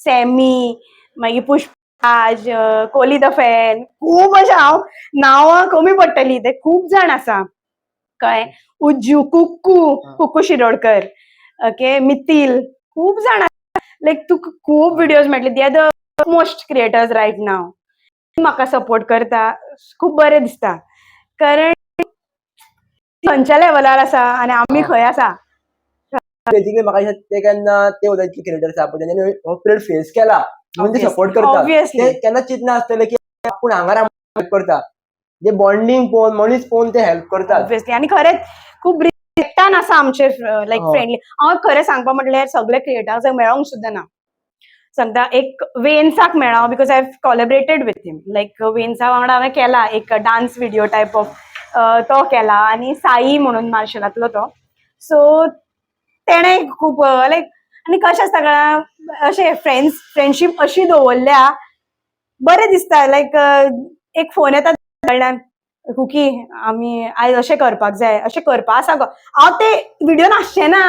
सॅमी, मागीर पुष्पराज, कोली the fan, खूब अशें हांव नांवां कमी पडटली, ते खूब जाण आसा, कळ्ळें. उज्जू, कुकू, कुकू शिरोडकर, ओके, मितील, खूब जाण. लायक तुका खूब विडियोज मेळटले. They are the most creators right now. म्हाका सपोर्ट करता, खूब बरें दिसता, कारण खंयच्या लेवलार आसा आनी आमी खंय आसा. बेसिकली म्हाका दिसता ते केन्ना ते उलयतले क्रिएटर्स आसा पळय, तेंच्यांनी हो पिरियड फेस केला म्हणून ते सपोर्ट करता. ते केन्ना चिंतना आसतले की आपूण हांगा हेल्प करता. जे बॉन्डिंग पळोवन, मनीस पळोवन ते हेल्प करतात. ऑब्वियसली, आणि खरेंच खूब रिस्पेक्टान आसा आमचे, लायक फ्रेंडली. हांव खरें सांगपा म्हटल्यार सगळे क्रिएटर्सांक मेळोंक सुद्दां ना. सांगता, एक वेन्साक मेळ्ळा because I have collaborated with him, like वेन्सा वांगडा हांवें केला एक डान्स विडियो टायप ऑफ तो केला. आनी साई म्हणून मार्शलांतलो तो, सो तेणें खूब लायक, आनी कशें आसता कळ्ळा, अशें फ्रेंड्स, फ्रेंडशीप अशी दवरल्या, बरें दिसता. लायक एक फोन येता कडल्यान, कुकी, आमी आयज अशें करपाक जाय, अशें करपा आसा गो. हांव ते विडियो नासचें ना,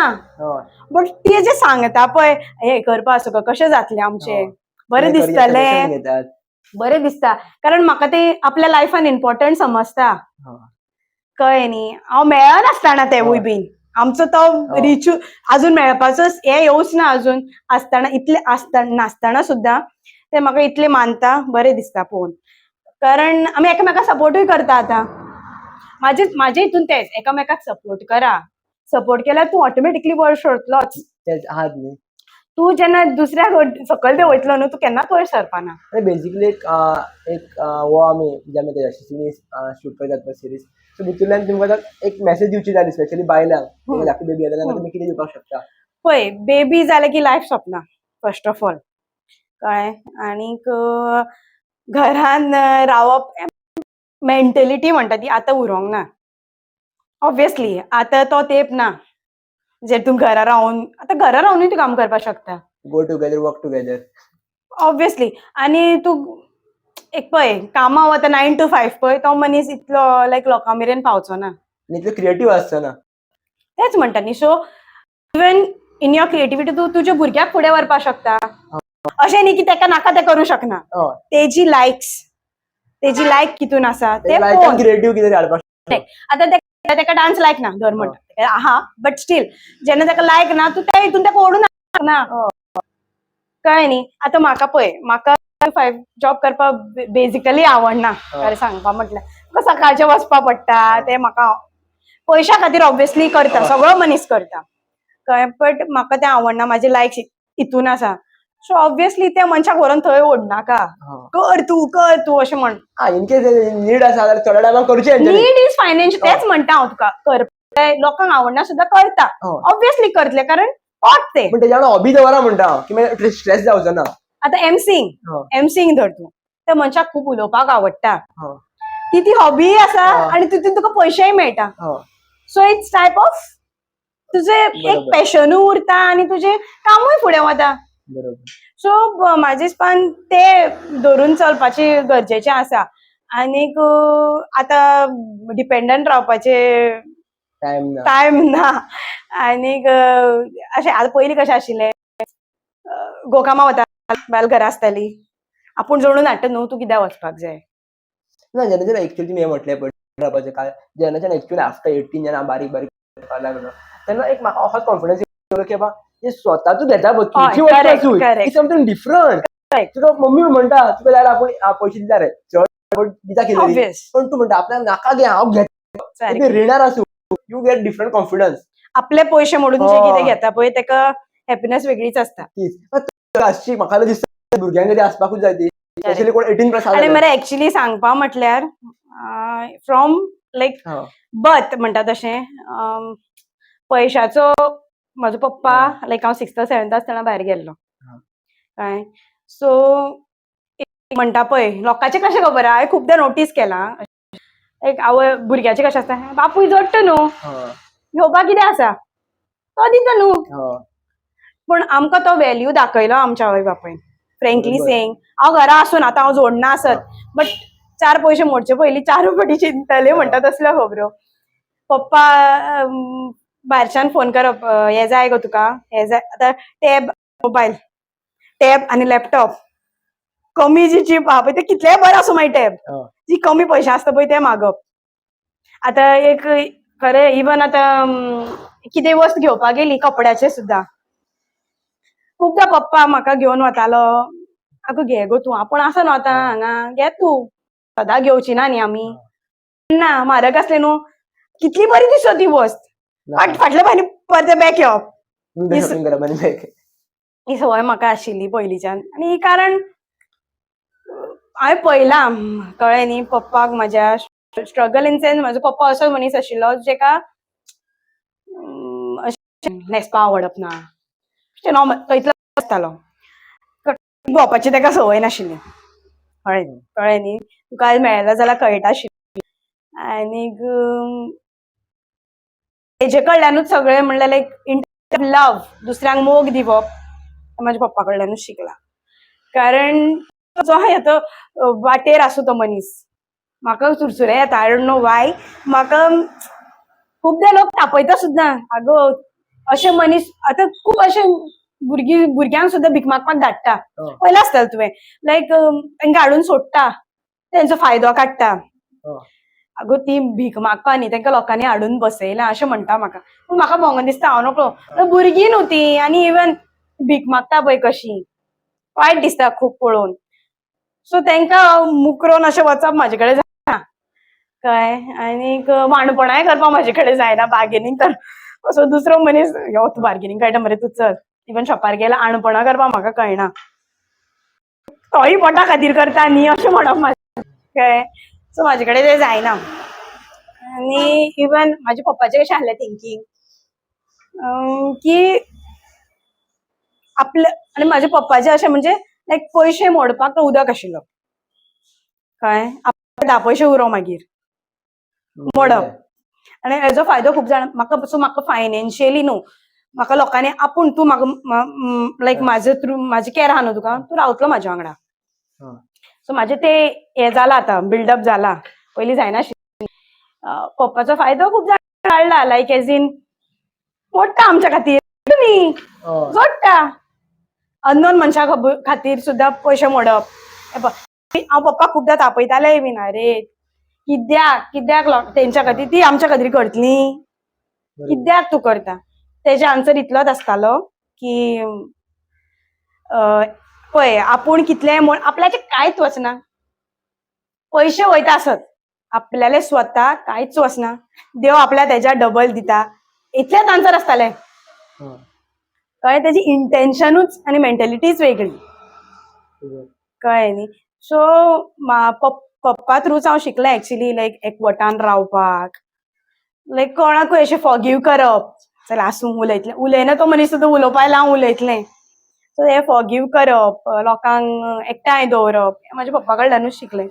बट ते जे सांगता पळय, हे करपा आसा गो, कशें जातलें आमचें, बरें ते करूया, दिसतलें. suggestion घेतात. बरें दिसता, कारण म्हाका ते आपल्या लायफान इम्पॉर्टंट समजता. कळ्ळें न्ही? हांव मेळनासतना तेवूय बीन आमचो तो रिचू अजून मेळपाचो हे येवच ना अजून आसतना, इतले आसतना नासतना सुद्दां ते म्हाका इतले मानता, बरें दिसता पळोवन, कारण आमी एकामेकाक सपोर्टूय करता. आतां म्हाजे हितून तेंच, एकामेकाक सपोर्ट करा. सपोर्ट केल्यार तूं ऑटोमॅटिकली वयर सरतलोच. तेच आहात न्ही. तूं जेन्ना दुसऱ्याक सकयल देंवयतलो न्हू, तूं केन्नाच वयर सरपाना. आनी बेसिकली एक एक हो आमी जे आमी यशस्विनी शूट करतात पळय सिरीज, सो भितूरल्यान तुमकां आतां एक मॅसेज दिवची जाली, स्पेशली बायलांक, धाकटी बेबी आसा, तांकां तुमी कितें दिवपाक शकता? पळय, बेबी जालें की लायफ सोंपना फर्स्ट ऑफ ऑल, कळ्ळें. आनीक घरान रावप मेंटलिटी म्हणटा ती आतां उरोंक ना. ऑब्वियसली आतां तो तेंप ना जे तूं घरा रावन, आतां घरा रावनूय तूं काम करपाक शकता. Go together, work together. Obviously, आनी तूं एक पळय, कामां वता 9 to 5 पळय, तो मनीस इतलो लायक लोकां मेरेन पावचो ना. आनी इतलो क्रिएटीव आसचो ना. तेच म्हणटा न्ही. So even in your creativity तूं तुज्या भुरग्याक फुडें व्हरपाक शकता. अशें न्ही की ताका नाका तें करूं शकना. तेजी लायक्स, तेजी लायक कितून आसा ते लायकान पळोवन क्रिएटीव कितें हाडपाक. आतां तेका डान्स लायक ना धर म्हणटा आहा, बट स्टील जेन्ना ताका लायक ना, तूं त्या हितून ताका ओडून ना, कळ्ळें न्ही? आतां म्हाका पळय, म्हाका फायव जॉब करपाक बेजिकली आवडना. खरें सांगपा म्हटल्यार म्हाका सकाळचें वचपा पडटा. ते म्हाका पयशा खातीर ऑब्वियसली करता, सगळो मनीस करता, कळ्ळें, बट म्हाका तें आवडना. म्हाजे लायक्स हितून आसा, सो ऑब्वियसली त्या मनशाक व्हरोन थंय ओडनाका, कर तूं, कर तूं अशें म्हण. हा, इन केस नीड आसा जाल्यार थोड्या टायमाक करचें हेंच्यांनी. नीड is financial, तेच म्हणटा हांव तुका. कर, लोकांक आवडना सुद्दां करता. ऑब्वियसली करतले, कारण पोट ते. पण तेच्या वांगडा हॉबी दवरा म्हणटा हांव, की मागीर स्ट्रेस जावचो ना. आतां एमसींग, एमसींग धर तूं, त्या मनशाक खूब उलोवपाक आवडटा, ती ती हॉबी आसा आणि तितून तुका पयशेय मेळटा. सो it's type of तुजें एक पॅशनूय उरता आनी तुजें कामूय फुडें वता. सो म्हाजे हिसपान ते धरून चलपाचें गरजेचें आसा. आनीक आतां डिपेंडंट रावपाचें टायम ना. टायम ना. आनीक अशें आतां पयलीं कशें आशिल्लें, घोव कामाक वता, बायल घरा आसताली, आपूण जोडून हाडटा न्हू, तूं कित्याक वचपाक जाय? ना, जेन्ना जेन्ना एक्चुअली तुमी हें म्हटलें पळय रावपाचें काय, जेन्नाच्यान एक्चुअली आफ्टर 18 जेन्ना हांव बारीक बारीक करपाक लागलो तेन्ना एक म्हाका असोच कॉन्फिडन्स येयलो की बाबा, हे स्वता तूं घेता पळय, तुजी वस्तू आसूं, समथींग डिफरंट. तुका मम्मी म्हणटा, तुका जाल्यार आपूण पयशे दिता रे, चड पण दिता कितें तरी. पण तूं म्हणटा आपल्याक नाका घे, हांव घेता. रिणार आसूं, you get different confidence. आपले पयशे मोडून जे कितें घेता पळय, तेका हॅपीनेस वेगळीच आसता. तीच आसची म्हाका दिसता भुरग्यांक तरी आसपाकूच जाय ती, स्पेशली कोण 18 प्लस. आणि मरे एक्चुअली सांगपा म्हटल्यार फ्रॉम लायक बर्थ म्हणटा तशें, पयशाचो म्हजो पप्पा लायक हांव सिक्स्थ सेवन्थ आसतना भायर गेल्लो. काय सो म्हणटा पळय, लोकांचें कशें खबर आहा, हांवें खुबदां नोटीस केलां, एक आवय भुरग्याचें कशें आसता, बापूय जोडटा न्हू, घेवपाक कितें आसा, तो दिता न्हू. पूण आमकां तो व्हॅल्यू दाखयलो आमच्या आवय बापायन, फ्रेंकली सेईंग. हांव घरा आसून आतां हांव जोडना आसत, बट चार पयशे मोडचे पयलीं चार फावटी चिंतले म्हणटा तसल्यो खबरो. पप्पा भायरच्यान फोन करप, हें जाय गो तुका, हें जाय. आतां टॅब, मोबायल, टॅब आनी लॅपटॉप कमी जी चीप आहा पळय ते कितलेय बरें आसूं मागीर टॅब, जी कमी पयशे आसता पळय ते मागप. आतां एक खरें इवन आतां कितें वस्त घेवपाक गेली कपड्याचे सुद्दां, खुबदां पप्पा म्हाका घेवन वतालो, आगो घे गो तूं, आपूण आसा न्हू आतां हांगा, घे तूं, सदां घेवची ना न्ही आमी. ना म्हारग आसलें न्हू, कितली बरी दिसत ती वस्त, फाटल्या फायनी परतें बॅक येवप. शॉपिंग करप आनी back. ही संवय म्हाका आशिल्ली पयलींच्यान. आनी ही कारण हांवें पळयलां, कळ्ळें न्ही, पप्पाक म्हाज्या स्ट्रगल इन सेन्स, म्हजो पप्पा असो मनीस आशिल्लो जेका अशें न्हेसपा आवडप ना, अशें नॉर्मल तो इतलो आसतालो, भोंवपाची ताका संवय नाशिल्ली, कळ्ळें कळ्ळें न्ही, तुका आयज मेळ्ळें जाल्यार कळटा आशिल्लें. आनीक तेजे कडल्यानूच सगळें म्हणल्यार लायक इन लव, दुसऱ्यांक मोग दिवप म्हाज्या पप्पा कडल्यानूच शिकला. कारण जो आहा तो वाटेर आसूं तो मनीस, म्हाका चुरचुरे येता, I don't know वाय. म्हाका खुबदां लोक तापयता सुद्दां, आगो अशे मनीस आतां खूब अशे भुरगीं भुरग्यांक सुद्दां भीक मागपाक धाडटा, पळयलां आसतलें तुवें, लायक तांकां हाडून सोडटा, तेंचो फायदो काडटा. आगो ती भीक मागपा न्ही, तांकां लोकांनी हाडून बसयला अशें म्हणटा म्हाका, पूण म्हाका भोंगोन दिसता, हांव नकळो, भुरगीं न्हू ती, आनी इवन भीक मागता पळय कशी, वायट दिसता खूब पळोवन. सो तांकां मुकरोन अशें वचप म्हाजे कडेन जायना, कळ्ळें. आनीक वाणपणाय करपाक म्हाजे कडेन जायना, बार्गेनींग कर असो दुसरो मनीस यो तूं बार्गेनींग कळटा मरे तूं चल, इवन शॉपार गेल्यार आणपणां करपाक म्हाका कळना, तोय पोटा खातीर करता न्ही अशें म्हणप म्हाजें, कळ्ळें. सो म्हाजे कडेन तें जायना. आनी इवन म्हाज्या पप्पाचें कशें आसलें थिंकींग की आपले, आनी म्हाज्या पप्पाचें अशें म्हणजे लायक पयशे मोडपाक तो उदक आशिल्लो, कळ्ळें, आपले 10 पयशे उरो मागीर मोडप. आनी हेजो फायदो खूब जाण म्हाका, सो म्हाका फायनेन्शियली न्हू, म्हाका लोकांनी आपूण तूं म्हाका लायक म्हाजे थ्रू म्हाजे कॅर आहा न्हू तुका, तूं रावतलो म्हाज्या वांगडा. सो म्हाजें ते हें जालां आतां बिल्डअप जाला, पयलीं जायनाशिल्लें. पप्पाचो फायदो खूब जाण काडला, लायक एज इन मोडटा आमच्या खातीर न्ही, जोडटा, अननोन मनशा खातीर सुद्दां पयशे मोडप. हांव पप्पाक खुबदां तापयतालें बीन, अरे कित्याक कित्याक तेंच्या खातीर ती आमच्या खातीर करतली, कित्याक तूं करता. तेजे आन्सर इतलोच आसतालो की पळय आपूण कितलेंय म्हण आपल्याचें कांयच वचना, पयशे वयता आसत आपल्याले स्वता कांयच वचना, देव आपल्या तेज्या डबल दिता, इतलेंच आन्सर आसतालें. कळ्ळें, तेजी इंटेन्शनूच आनी मेंटेलिटीच वेगळी, कळ्ळें न्ही. सो पप्पा थ्रूच हांव शिकलें एक्चुली लायक एकवटान रावपाक, लायक कोणाकूय अशें फॉरगीव करप, चल आसूं उलयतलें, उलयना तो मनीस सुद्दां उलोवपाक हांव उलयतलें, सो हें फॉरगीव करप, लोकांक एकठांय दवरप, हें म्हाज्या पप्पा कडल्यानूच शिकलें.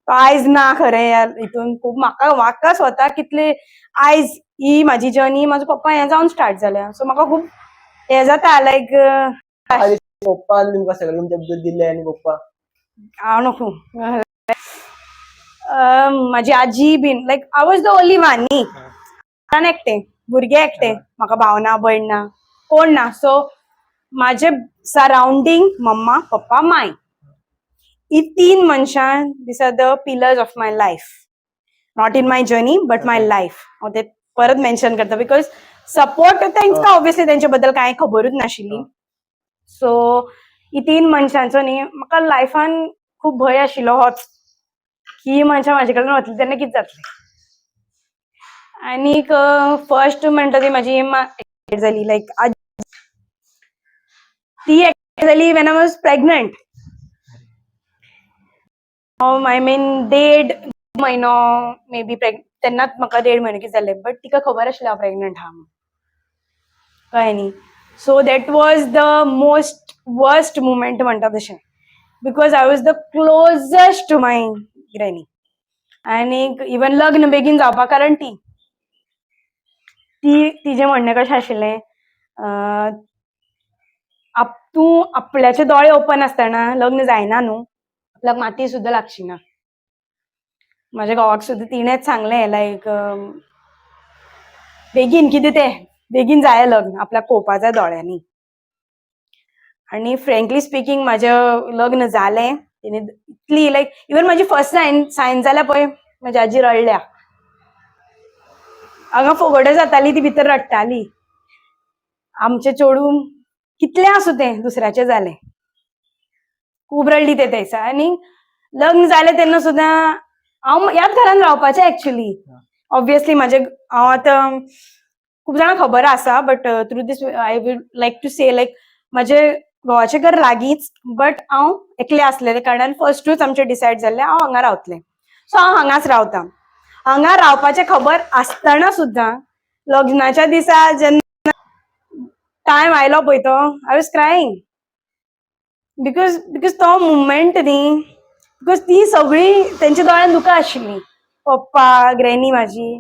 आयज ना खरें यार हितून खूब म्हाका म्हाका स्वता कितले आयज ही म्हाजी जर्नी म्हाजो पप्पा हें जावन स्टार्ट जाल्या, सो म्हाका खूब हें जाता लायक. पप्पान तुमकां सगळें तुमच्या भितर दिल्लें आनी पप्पा हांव नको, म्हाजी आजी बीन like I was the only one न्ही, घरान एकटें भुरगें एकटें, म्हाका भाव ना भयण ना कोण ना, सो म्हाजे सरावंडींग मम्मा पप्पा माय ही तीन मनशां, these are the pillars of my life, not in my journey but my life. हांव ते परत मेन्शन करता because support तांकां ऑब्वियसली तेंच्या बद्दल कांय खबरूच नाशिल्ली. सो ही तीन मनशांचो न्ही म्हाका लायफान खूब भंय आशिल्लो होच की ही मनशां म्हाजे कडल्यान वतली तेन्ना कितें जातलें. आनीक फर्स्ट म्हणटा ती म्हाजी जाली लायक ती जाली when I was pregnant, I mean देड म्हयनो मे बी तेन्नाच म्हाका देड म्हयनो कितें जाल्लें, बट तिका खबर आशिल्लें हांव प्रेग्नंट आहा म्हणून, कळ्ळें न्ही. So that was the most worst moment म्हणटा तशें, because I was the closest to my granny. आनीक इवन लग्न बेगीन जावपा कारण ती ती तिजें म्हणणें कशें आशिल्लें, तूं आपल्याचे दोळे ओपन आसतना लग्न जायना न्हू, आपल्याक माती सुद्दां लागची ना. म्हाज्या घोवाक सुद्दां तिणेंच सांगलें लायक बेगीन कितें तें बेगीन जाय लग्न, आपल्याक पळोवपा जाय दोळ्यांनी. आनी फ्रेंकली स्पिकींग, म्हाजें लग्न जालें तेणी इतली लायक इवन म्हाजी फर्स्ट सायन सायन जाल्या पळय, म्हाजी आजी रडल्या. हांगा फुगड्यो जाताली, ती भितर रडटाली. आमचें चेडूं कितलें आसूं तें दुसऱ्याचें जालें. खूब रडली ते दिसा. आनी लग्न जालें तेन्ना सुद्दां हांव ह्याच घरान रावपाचें एक्चुली. ऑब्वियसली म्हाजे हांव आतां खूब जाणांक खबर आसा, but through this I would like to say, like म्हाजे घोवाचें घर लागींच, बट हांव एकलें आसलेल्या कारणान फर्स्टूच आमचें डिसायड जाल्लें, हांव हांगा रावतलें. सो हांव हांगाच रावता. हांगा रावपाचें खबर आसतना सुद्दां लग्नाच्या दिसा जेन्ना टायम आयलो पळय तो, I was crying because तो मुमेंट न्ही, because ती सगळीं तेंच्या दोळ्यान दुकां आशिल्लीं, पप्पा, ग्रॅनी म्हाजी.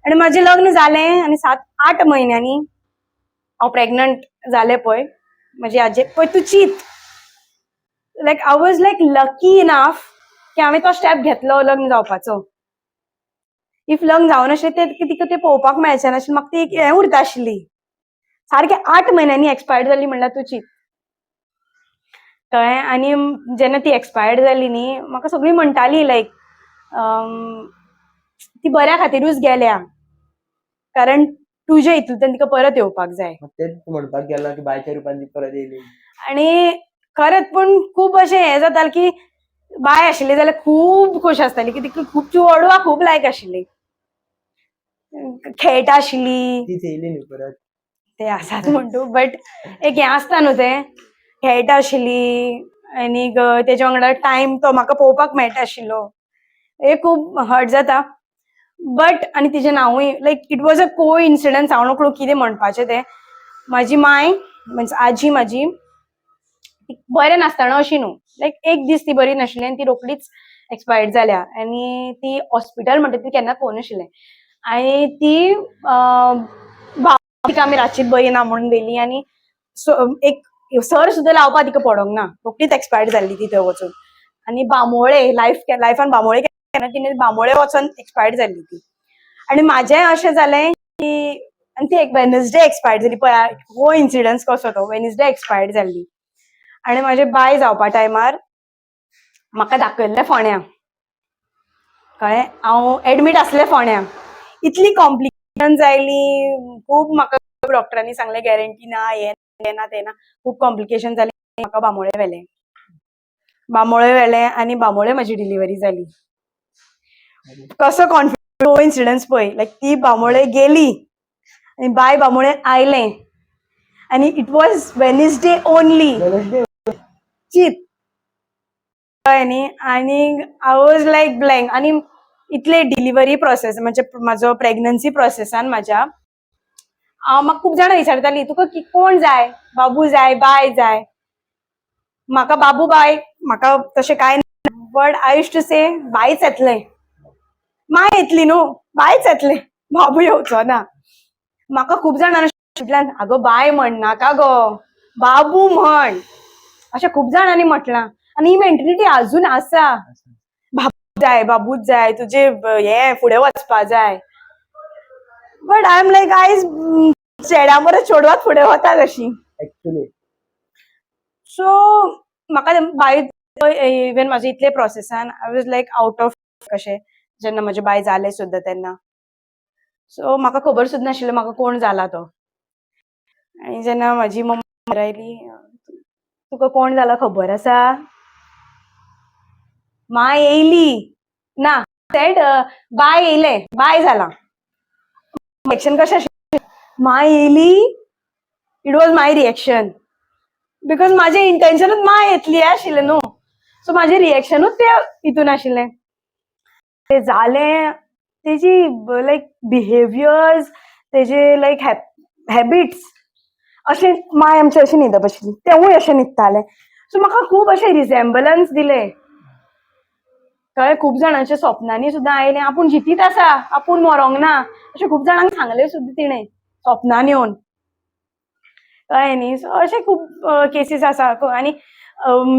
आनी म्हाजें लग्न जालें आनी 7-8 म्हयन्यांनी हांव प्रेग्नंट जालें पळय, म्हजी आजी पळय तूं चीत, like I was like lucky enough की हांवें तो स्टेप घेतलो लग्न जावपाचो. If लग्न जावनाशिल्लें ते तिका तें पळोवपाक मेळचें नाशिल्लें. म्हाका ती एक हें उरता आशिल्ली. सारकें 8 म्हयन्यांनी एक्सपायर्ड जाली म्हणल्यार तूं चीत. कळ्ळें? आनी जेन्ना ती एक्सपायर्ड जाली न्ही, म्हाका सगळीं म्हणटाली लायक ती बऱ्या खातिरूच गेल्या, कारण तुजे हितूंतल्यान तिका परत येवपाक जाय. तेच म्हणपाक गेलो की बायच्या रुपान ती परत येयली. आणि खरेंच, पूण खूब अशें हें जातालें की बाय आशिल्ली जाल्यार खूब खूश आसताली की तिका खूब चेडवां खूब लायक आशिल्ली, खेळटा आशिल्ली. तीच येयली न्ही परत. ते आसात म्हणटू, बट एक हें आसता न्हू, तें खेळटा आशिल्ली आनीक तेच्या वांगडा टायम तो म्हाका पळोवपाक मेळटा आशिल्लो. हे खूब हर्ट जाता. बट आनी तिजें नांवूय, like it was a coincidence, हांव नकळो कितें म्हणपाचें तें. म्हाजी माय म्हणजे आजी म्हाजी, ती बरें नासतना अशी न्हू, लायक एक दीस ती बरी नाशिल्ली आनी ती रोखडीच एक्सपायर्ड जाल्या. आनी ती हॉस्पिटल म्हणटा ती केन्नाच पळोवनाशिल्लें. आनी ती तिका आमी रातचीच बरी ना म्हणून व्हेली आनी एक सर सुद्दां लावपा तिका पडोंक ना, रोखडीच एक्सपायर्ड जाल्ली ती थंय वचून. आनी बांबोळे लायफ लायफान बांबोळे केन्ना तिणें बांबोळे वचोन एक्सपायर्ड जाल्ली ती. आनी म्हाजें अशें जालें की आनी ती एक वेनसडे एक्सपायर्ड जाली. पळय हो इन्सिडन्स कसो, तो वेनसडे एक्सपायर्ड जाल्ली आनी म्हाजें बाय जावपा टायमार म्हाका दाखयल्लें फोंड्या. कळ्ळें? हांव एडमीट आसलें फोंड्या. इतली कॉम्प्लिकेशन्स आयली खूब. म्हाका डॉक्टरांनी सांगलें गॅरंटी ना, हें तें ना, तें ना. खूब कॉम्प्लिकेशन जालें. म्हाका बांबोळे व्हेलें, बांबोळे व्हेलें आनी बांबोळे म्हाजी डिलिव्हरी जाली. कसो कोइन्सिडन्स पळय, लायक ती बांबोळे गेली आनी बाय बांबोळे आयलें आनी it was Wednesday only. Wednesday. चीत, कळ्ळें न्ही? आनी I was like blank. आनी इतले डिलिव्हरी प्रोसेस म्हणजे म्हाजो प्रेग्नन्सी प्रोसेसान म्हाज्या हांव म्हाका खूब जाणां विचारतालीं, तुका कोण जाय, बाबू जाय, बाय जाय? म्हाका बाबू बाय म्हाका तशें कांय, but I used to say बायच येतलें, माय येतली न्हू, बायच येतलें, बाबू येवचो ना. म्हाका खूब जाणां म्हटल्यान, आगो बाय म्हणनाका गो, बाबू म्हण, अशें खूब जाणांनी म्हटलां. आनी ही मेंटलिटी अजून आसा, बाबू जाय, बाबूच जाय, तुजे हे फुडें वचपा जाय. बट I am लायक, आयज चेड्या बरोबर चेडवात फुडें वता कशी. ऍक्च्युली. सो म्हाका बाय इवन म्हाजे इतले प्रोसेसान I was like out of कशें जेन्ना म्हजें बाय जालें सुद्दां तेन्ना. सो म्हाका खबर सुद्दां नाशिल्लें म्हाका कोण जाला तो. आनी जेन्ना म्हाजी मम्मी आयली, तुका कोण जाला खबर आसा? माय येयली ना, सेड बाय येयलें, बाय जाला. रिएक्शन कशें आशिल्लें? माय येयली, it was my reaction because म्हाजें इंटेन्शनूच माय येतली आशिल्लें न्हू. सो म्हाजें रिएक्शनूच ते हितून आशिल्लें. ते जालें, तेजी लायक बिहेवियर्स, तेजे लायक हॅबिट्स अशें. माय आमची अशी न्हिदप आशिल्ली, तेवूय अशें न्हिदतालें. सो म्हाका खूब अशें रिझेम्बलन्स दिलें. कळ्ळें? खूब जाणांच्या स्वप्नांनी सुद्दां आयलें, आपूण जितीत आसा, आपूण मरोंक ना, अशें खूब जाणांक सांगलें सुद्दां तिणें स्वप्नान येवन. कळ्ळें न्ही? सो अशें खूब केसीस आसा. आनी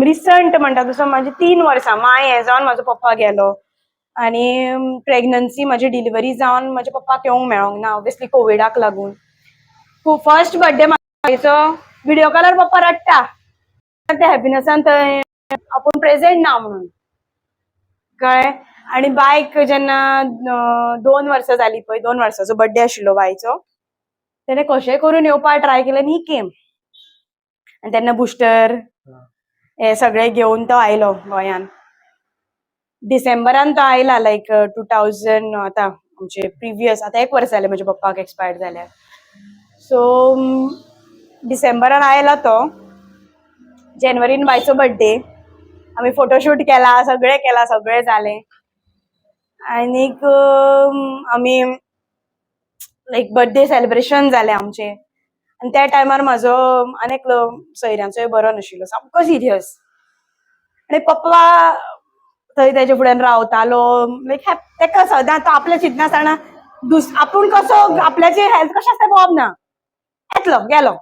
रिसंट म्हणटा तसो म्हाजी 3 वर्सां माय हें जावन म्हाजो पप्पा गेलो आनी प्रेग्नन्सी म्हाजी डिलिव्हरी जावन म्हाज्या पप्पाक येवंक मेळोंक ना, ऑब्वियसली कोविडाक लागून. फर्स्ट बर्थडे म्हाजो व्हिडिओ कॉलार पप्पा रडटा त्या हॅपिनसान थंय आपूण प्रेझेंट ना म्हणून, कळ्ळें. आनी बायक जेन्ना 2 वर्सां जाली पळय, 2 वर्साचो बड्डे आशिल्लो बायचो, तेणे कशेंय करून येवपाक ट्राय केलें आनी he came. आनी तेन्ना बुस्टर हे सगळे घेवन तो आयलो गोंयान. डिसेंबरान तो आयला, लायक 2000, आतां आमचे प्रिवियस, आतां एक वर्स जालें म्हज्या पप्पाक एक्सपायर्ड जाल्यार. सो डिसेंबरान आयला तो, जानेवारीन बायचो बड्डे, आमी फोटोशूट केला, सगळें केलां, सगळें जालें. आनीक आमी लायक बर्थडे सेलिब्रेशन जालें आमचें. आनी त्या टायमार म्हाजो आनी एकलो सोयऱ्यांचोय बरो नाशिल्लो, सामको सिरियस. आनी पप्पा थंय तेजे फुड्यान रावतालो, लायक तेका सदां तो आपलें चिंतनासतना आपूण कसो आपल्याची हेल्थ कशें आसता पळोवप ना, येतलो गेलो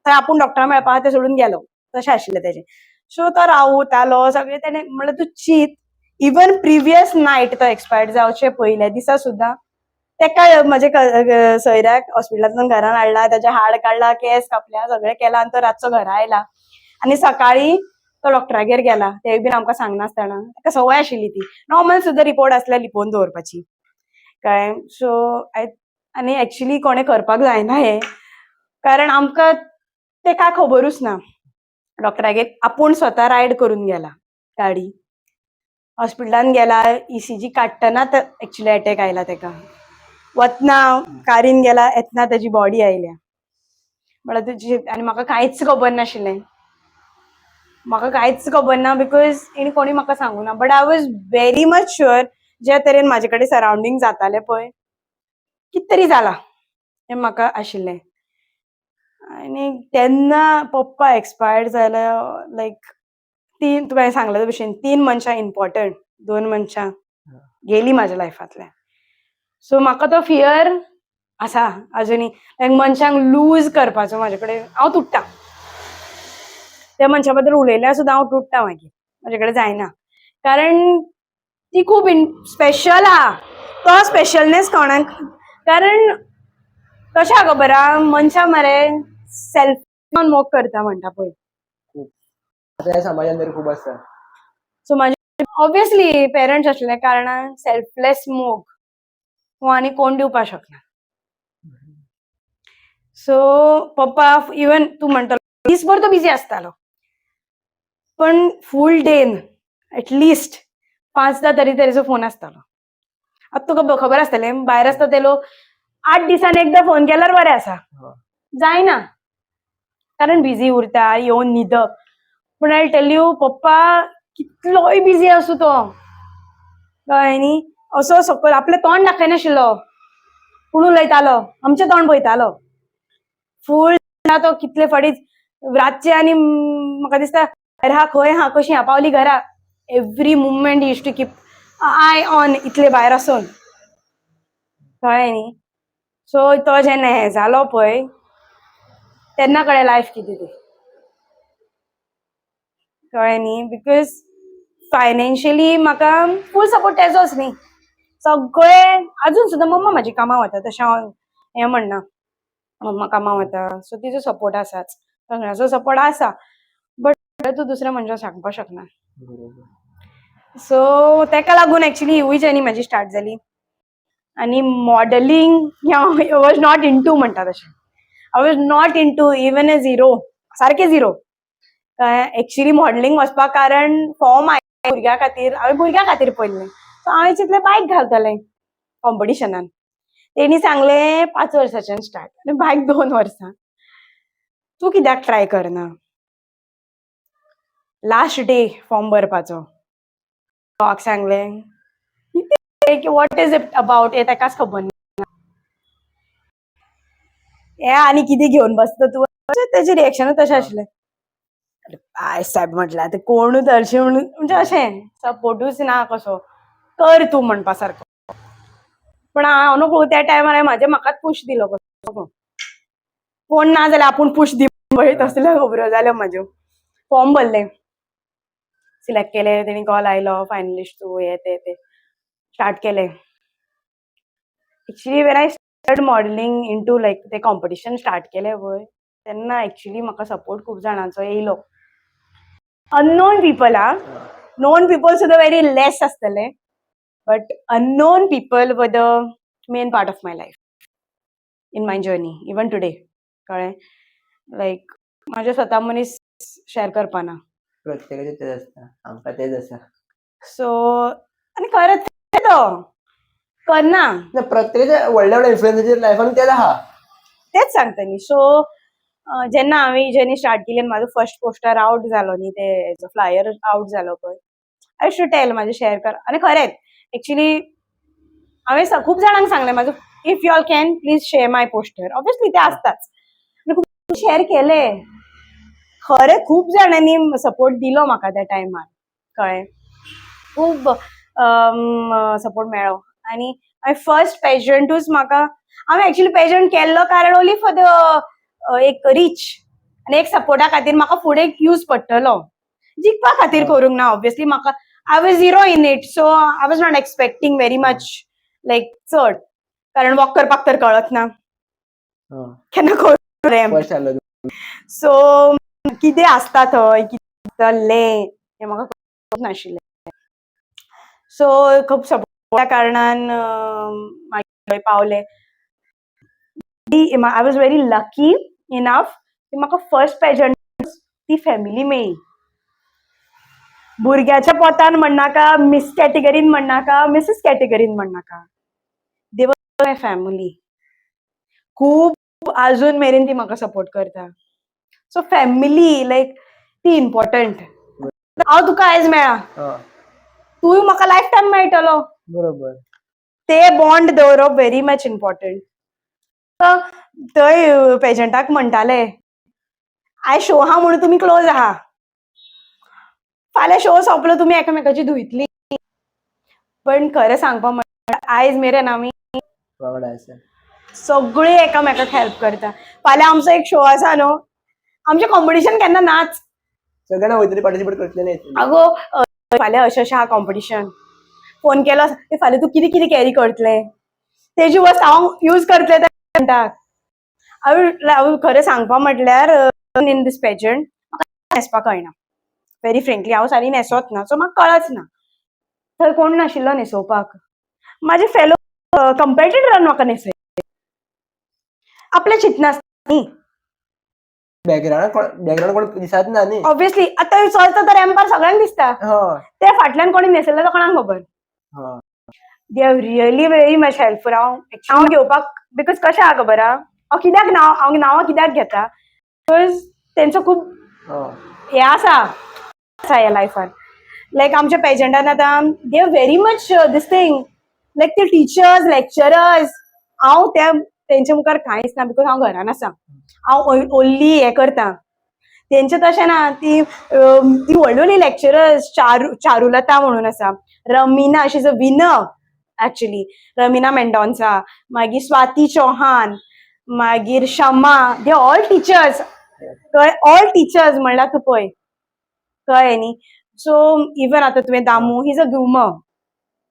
थंय, आपूण डॉक्टरा मेळपा तें सोडून गेलो, तशें आशिल्लें तेजें. सो तो रावतालो सगळें. तेणें म्हणल्यार तूं चीत, इवन प्रिवियस नायट, तो एक्सपायर्ड जावचे पयल्या दिसा सुद्दां तेका म्हजे सोयऱ्याक हॉस्पिटलांतल्यान घरान हाडला, तेजें हाड काडला, केंस कापल्या, सगळें केलां आनी तो रातचो घरा आयला आनी सकाळीं तो डॉक्टरागेर गेला, तेय बीन आमकां सांगनासतना. ताका संवय आशिल्ली ती, नॉर्मल सुद्दां रिपोर्ट आसल्यार लिपोवन दवरपाची, कळ्ळें. सो I आनी एक्चुली कोणें करपाक जायना हें, कारण आमकां तें काय खबरूच ना. डॉक्टरागेर आपूण स्वता रायड करून गेला गाडी, हॉस्पिटलान गेला, ईसीजी काडटना एक्चुली अटॅक आयला तेका. वतना कारीन गेला, येतना तेजी बॉडी आयल्या. म्हळ्यार तुजी आनी म्हाका कांयच खबर नाशिल्लें, म्हाका कांयच खबर ना, because तेणी कोणी म्हाका सांगू ना. But I was very much sure, जे तरेन म्हाजे कडेन सरावंडींग जातालें पळय, कितें तरी जालां हें म्हाका आशिल्लें. आनी तेन्ना पप्पा एक्सपायर्ड जाले, लायक तीन, तुवें सांगलें ते भशेन, तीन मनशां इम्पॉर्टंट, दोन मनशां गेली म्हाज्या लायफांतल्यान. सो म्हाका तो फियर आसा अजुनूय, लायक मनशांक लूज करपाचो म्हाजे कडेन, हांव तुट्टा. त्या मनशा बद्दल उलयल्यार सुद्दां हांव तुट्टा मागीर, म्हाजे कडेन जायना, कारण ती खूब स्पेशल आहा. तो स्पेशलनेस कोणाक, कारण कशें आहा खबर आहा, मनशां मरे सेल्फ मोग करता म्हणटा पळय. आतां ह्या समाजान तरी खूब आसता. सो म्हाजे ऑब्वियसली पेरंट्स आसल्या कारणान सेल्फलेस मोग हो आनी कोण दिवपाक शकना. सो पप्पा इवन तूं म्हणटलो दीसभर तो बिजी आसतालो, पण फूल डेन एटलिस्ट पांचदा तरी तेजो फोन आसतालो. आतां तुका खबर आसतलें, भायर आसता ते लोक 8 दिसान एकदां फोन केल्यार बरें आसा. जायना, कारण बिजी उरता, येवन न्हिदप. पूण I tell you, पप्पा कितलोय बिजी आसूं तो, कळ्ळें न्ही, असो सकयल आपलें तोंड दाखयनाशिल्लो, पूण उलयतालो, आमचें तोंड पळयतालो फूल तो. कितले फावटी रातचे आनी म्हाका दिसता भायर खंय हा, कशी हा पावली घरा, every moment used to keep eye on, इतले भायर आसून, कळ्ळें न्ही. सो तो जेन्ना हें जालो पळय, तेन्ना कळ्ळें लायफ कितें ती, कळ्ळें न्ही. Because financially म्हाका फूल सपोर्ट तेजोच न्ही सगळे. अजून सुद्दां मम्मा म्हाजी कामां वता, तशें हांव हें म्हणना, मम्मा कामां वता, सो तिजो सपोर्ट आसाच, सगळ्यांचो सपोर्ट आसा, बट तूं दुसऱ्या मनशाक सांगपाक शकना. सो तेका लागून एक्चुली हिवूय जर्नी म्हाजी स्टार्ट जाली. आनी modelling was not into म्हणटा तशें, I was not into, even a zero, सारकें झिरो. एक्चुली मॉडलिंग वचपाक कारण फॉर्म आयलें भुरग्या खातीर, हांवें भुरग्या खातीर पळयल्लें. सो हांवें चिंतलें बायक घालतलें कॉम्पिटिशनान. तेणी सांगलें 5 वर्साच्यान स्टार्ट आनी बायक 2 वर्सां, तूं कित्याक ट्राय करना? लास्ट डे फॉर्म भरपाचो. घोवाक सांगलें की what is it about हें ताकाच खबर ना, हें आनी कितें घेवन बसता तूं. तेजें रिएक्शनूच तशें आशिल्लें. I सायब म्हटलें, आतां कोणूच हरशीं म्हणून म्हणजे अशें सपोर्टूच ना कसो, कर तूं म्हणपा सारको. पूण हांव न्हू त्या टायमार हांवें म्हाजे म्हाकाच पूश दिलो कसो, कोण ना जाल्यार आपूण पूश दी पळय, तसल्यो खबरो जाल्यो म्हाज्यो. फॉर्म भरलें, सिलेक्ट केलें, तेणी कॉल आयलो, फायनलिस्ट तूं, हें तें तें स्टार्ट केलें. Actually when I start modelling into like ते कॉम्पिटिशन स्टार्ट केलें पळय. तेन्ना एक्चुली म्हाका सपोर्ट खूब जाणांचो येयलो. अननोन पिपल आ, नोन पिपल सुद्दां व्हेरी लेस आसतले, but unknown people were the main part of my life in my journey even today. कळ्ळें? लायक म्हाजे स्वता मनीस शेअर करपाना. प्रत्येकाचे तेच आसता, आमकां तेच आसा. सो आनी खरेंच तो करना. ना, प्रत्येकाच्या व्हडल्या व्हडल्या इन्फ्लुएन्सरच्या लायफान तेच आहा. तेच सांगता न्ही. सो जेन्ना हांवें ही जर्नी स्टार्ट केली आनी म्हाजो फर्स्ट पोस्टर आवट जालो न्ही, ते फ्लायर आवट जालो पळय, I to tell म्हाजें शेअर कर. आनी खरेंच एक्चुली हांवें खूब जाणांक सांगलें म्हाजो, if you all can, please share my poster. Obviously ते आसताच आनी खूब शेअर केले. खरें खूब जाणांनी सपोर्ट दिलो म्हाका त्या टायमार. कळ्ळें? खूब सपोर्ट मेळ्ळो. आनी हांवें फर्स्ट पेजंटूच म्हाका, हांवें एक्चुली पेजंट केल्लो कारण ओन्ली फॉर the एक रीच आनी एक सपोर्टा खातीर, म्हाका फुडें यूज पडटलो. जिखपा खातीर करूंक ना ऑब्वियसली. म्हाका, I was zero in it, so I was not expecting very much, like चड, कारण वॉक करपाक तर कळत ना. केन्ना करूं रॅम्प. फर्स्ट आलो. सो कितें आसता थंय, कितें चल्लें हें म्हाका कळूंक नाशिल्लें. सो खूब सपोर्टा कारणान मागीर थंय पावलें. I was very lucky enough की म्हाका फर्स्ट पेजंट ती फॅमिली मेळ्ळी. भुरग्याच्या पोतान म्हणनाका, miss कॅटेगरीन म्हणनाका, मिसीस कॅटेगरीन म्हणनाका, they were my family. खूब अजून मेरेन ती म्हाका सपोर्ट करता. सो फॅमिली लायक ती इम्पॉर्टंट. हांव तुका आयज मेळ्ळा, तूं म्हाका लायफ टायम मेळटलो. ते बॉन्ड दवरप व्हेरी मच इम्पॉर्टंट. थंय पेजंटाक म्हणटाले, आयज शो आहा म्हणून तुमी क्लोज आहा, फाल्यां शो सोंपलो तुमी एकामेकाची धुयतली. पण खरें सांगपा म्हणल्यार आयज मेरेन आमी वांगडा आसा. सगळीं एकामेकाक हेल्प करता. फाल्यां आमचो एक शो आसा न्हू, आमचें कॉम्पिटिशन केन्ना नाच. सगळ्यांना वयतली, पार्टिसिपेट करतले न्ही. आगो, फाल्यां अशें अशें आहा कॉम्पिटिशन, फोन केलो, "ए, फाल्यां तूं कितें कितें कॅरी करतलें?" तेजी वस्त हांव यूज करतलें तें म्हणटा. हांव हांव खरें सांगपा म्हटल्यार इन दीस पेजंट म्हाका न्हेसपाक कळना. व्हेरी फ्रेंकली, हांव साडी न्हेसोच ना, सो म्हाका कळच ना. थंय कोण नाशिल्लो न्हेसोवपाक. म्हाजे फेलो कंपेटिटरान म्हाका न्हेसयलें. आपलें चिंतनासता न्ही. बॅकग्राऊंड कोण, बॅकग्राऊंड कोण दिसत ना न्ही. ऑब्वियसली, आतां चलता तर रॅम्पार सगळ्यांक दिसता. ते फाटल्यान कोणी न्हेसयलें तो कोणाक खबर. They are really very much helpful. हांव हांव घेवपाक, because कशें आहा खबर आहा, हांव कित्याक नांव, हांव नांवां कित्याक घेता, because तेंचो खूब हें आसा आसा ह्या लायफान. लायक आमच्या पेजंटान आतां they are very much this thing, like ते टिचर्स, लेक्चरर्स. हांव त्या तेंच्या मुखार कांयच ना, because हांव घरान आसा, हांव ओन्ली हें करता. तेंचें तशें ना. ती ती व्हडली व्हडली लेक्चरर्स, चारुलता म्हणून आसा, रमीना, she is a winner actually, Ramina Mendonca, मागीर स्वाती चौहान, मागीर शमा, they all teachers. कळ्ळें? ऑल टिचर्स म्हणल्यार तूं पळय, कळ्ळें न्ही? सो इवन आतां तुवें Damu, he is a groomer,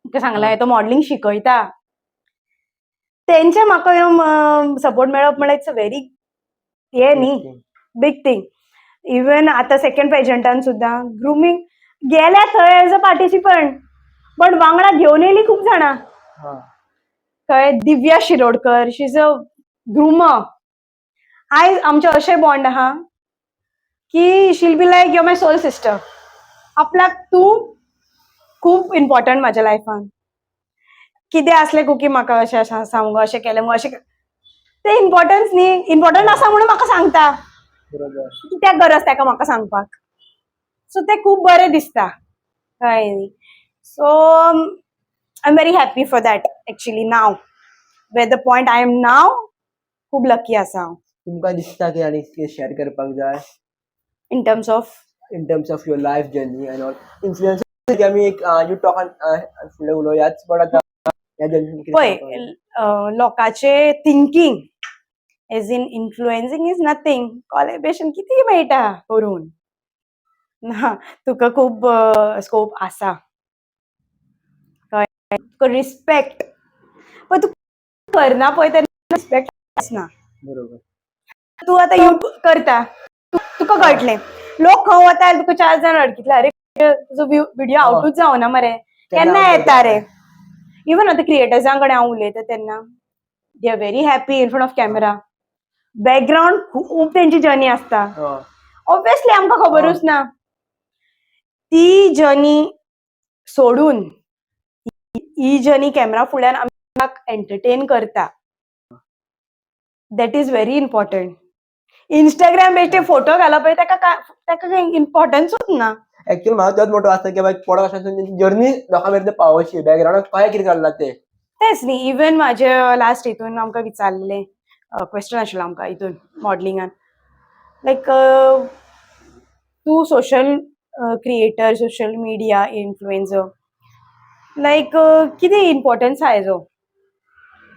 तुका सांगलां, तो मॉडलिंग शिकयता. तेंचे म्हाका सपोर्ट मेळप म्हणल्यार it's a very हें न्ही, बीग थिंग. इवन आतां सेकंड पेजंटान सुद्दां ग्रुमींग गेल्या थंय एज अ पार्टिसिपंट, पण वांगडा घेवन येयली खूब जाणां. कळ्ळें? Divya Shirodkar, she is a groomer. आयज आमचें अशें बॉन्ड आहा की she'll be like, "You my soul sister." आपल्याक तूं खूब इम्पॉर्टंट म्हाज्या लायफान. कितें आसलें कुकी, म्हाका अशें अशें आसा मुगो, अशें केलें मुगो, अशें तें इम्पॉर्टन्स न्ही, इम्पॉर्टंट आसा म्हणून म्हाका सांगता. कित्याक गरज ताका म्हाका सांगपाक? सो तें खूब बरें दिसता, कळ्ळें न्ही? So I am very happy for that actually. Now where the point I am now, खूब लकी आसा हांव. तुमकां दिसता की आनी कितें शेअर करपाक जाय? In terms of? In terms of your life journey and all, influence आमी एक you talk, फुडें उलोवयाच, बट आतां ह्या जर्नी. पळय, लोकांचे thinking as in influencing is nothing. Collaboration कितेंय मेळटा करून ना. तुका खूब स्कोप आसा, कळ्ळें? तुका रिस्पेक्ट, पण तूं करना पळय तेन्ना रिस्पेक्ट आसना. तूं आतां युट्यूब करता, तुका कळटलें लोक खंय वता, तुका चार जाण अडकितले, अरे तुजो व्हिडिओ आवटूच जावना मरे, केन्ना येता रे. इवन आतां क्रिएटर्सां कडेन हांव उलयता तेन्ना they are very happy in front of camera. Background खूब तेंची जर्नी आसता. ऑब्वियसली आमकां खबरूच ना. ती जर्नी सोडून ही जर्नी कॅमेरा फुड्यान आमकां एंटरटेन करता, that is very important. Instagram बेश्टे फोटो घालप ताका ताका काही इम्पॉर्टन्सूच ना. एक्चुअली म्हाका तोच मोटो आसता की बाय पॉडकास्टासून जर्नी लोकां मेरेन पावोवची, बॅकग्राऊंडाक काय कितें चल्लां तें. तेच न्ही, इवन म्हाजे लास्ट हितून आमकां विचारलें, क्वेश्चन आशिल्लो आमकां हितून मॉडलिंगान, लायक तूं social creator, social media influencer, like कितें इम्पॉर्टन्स आहा हेजो,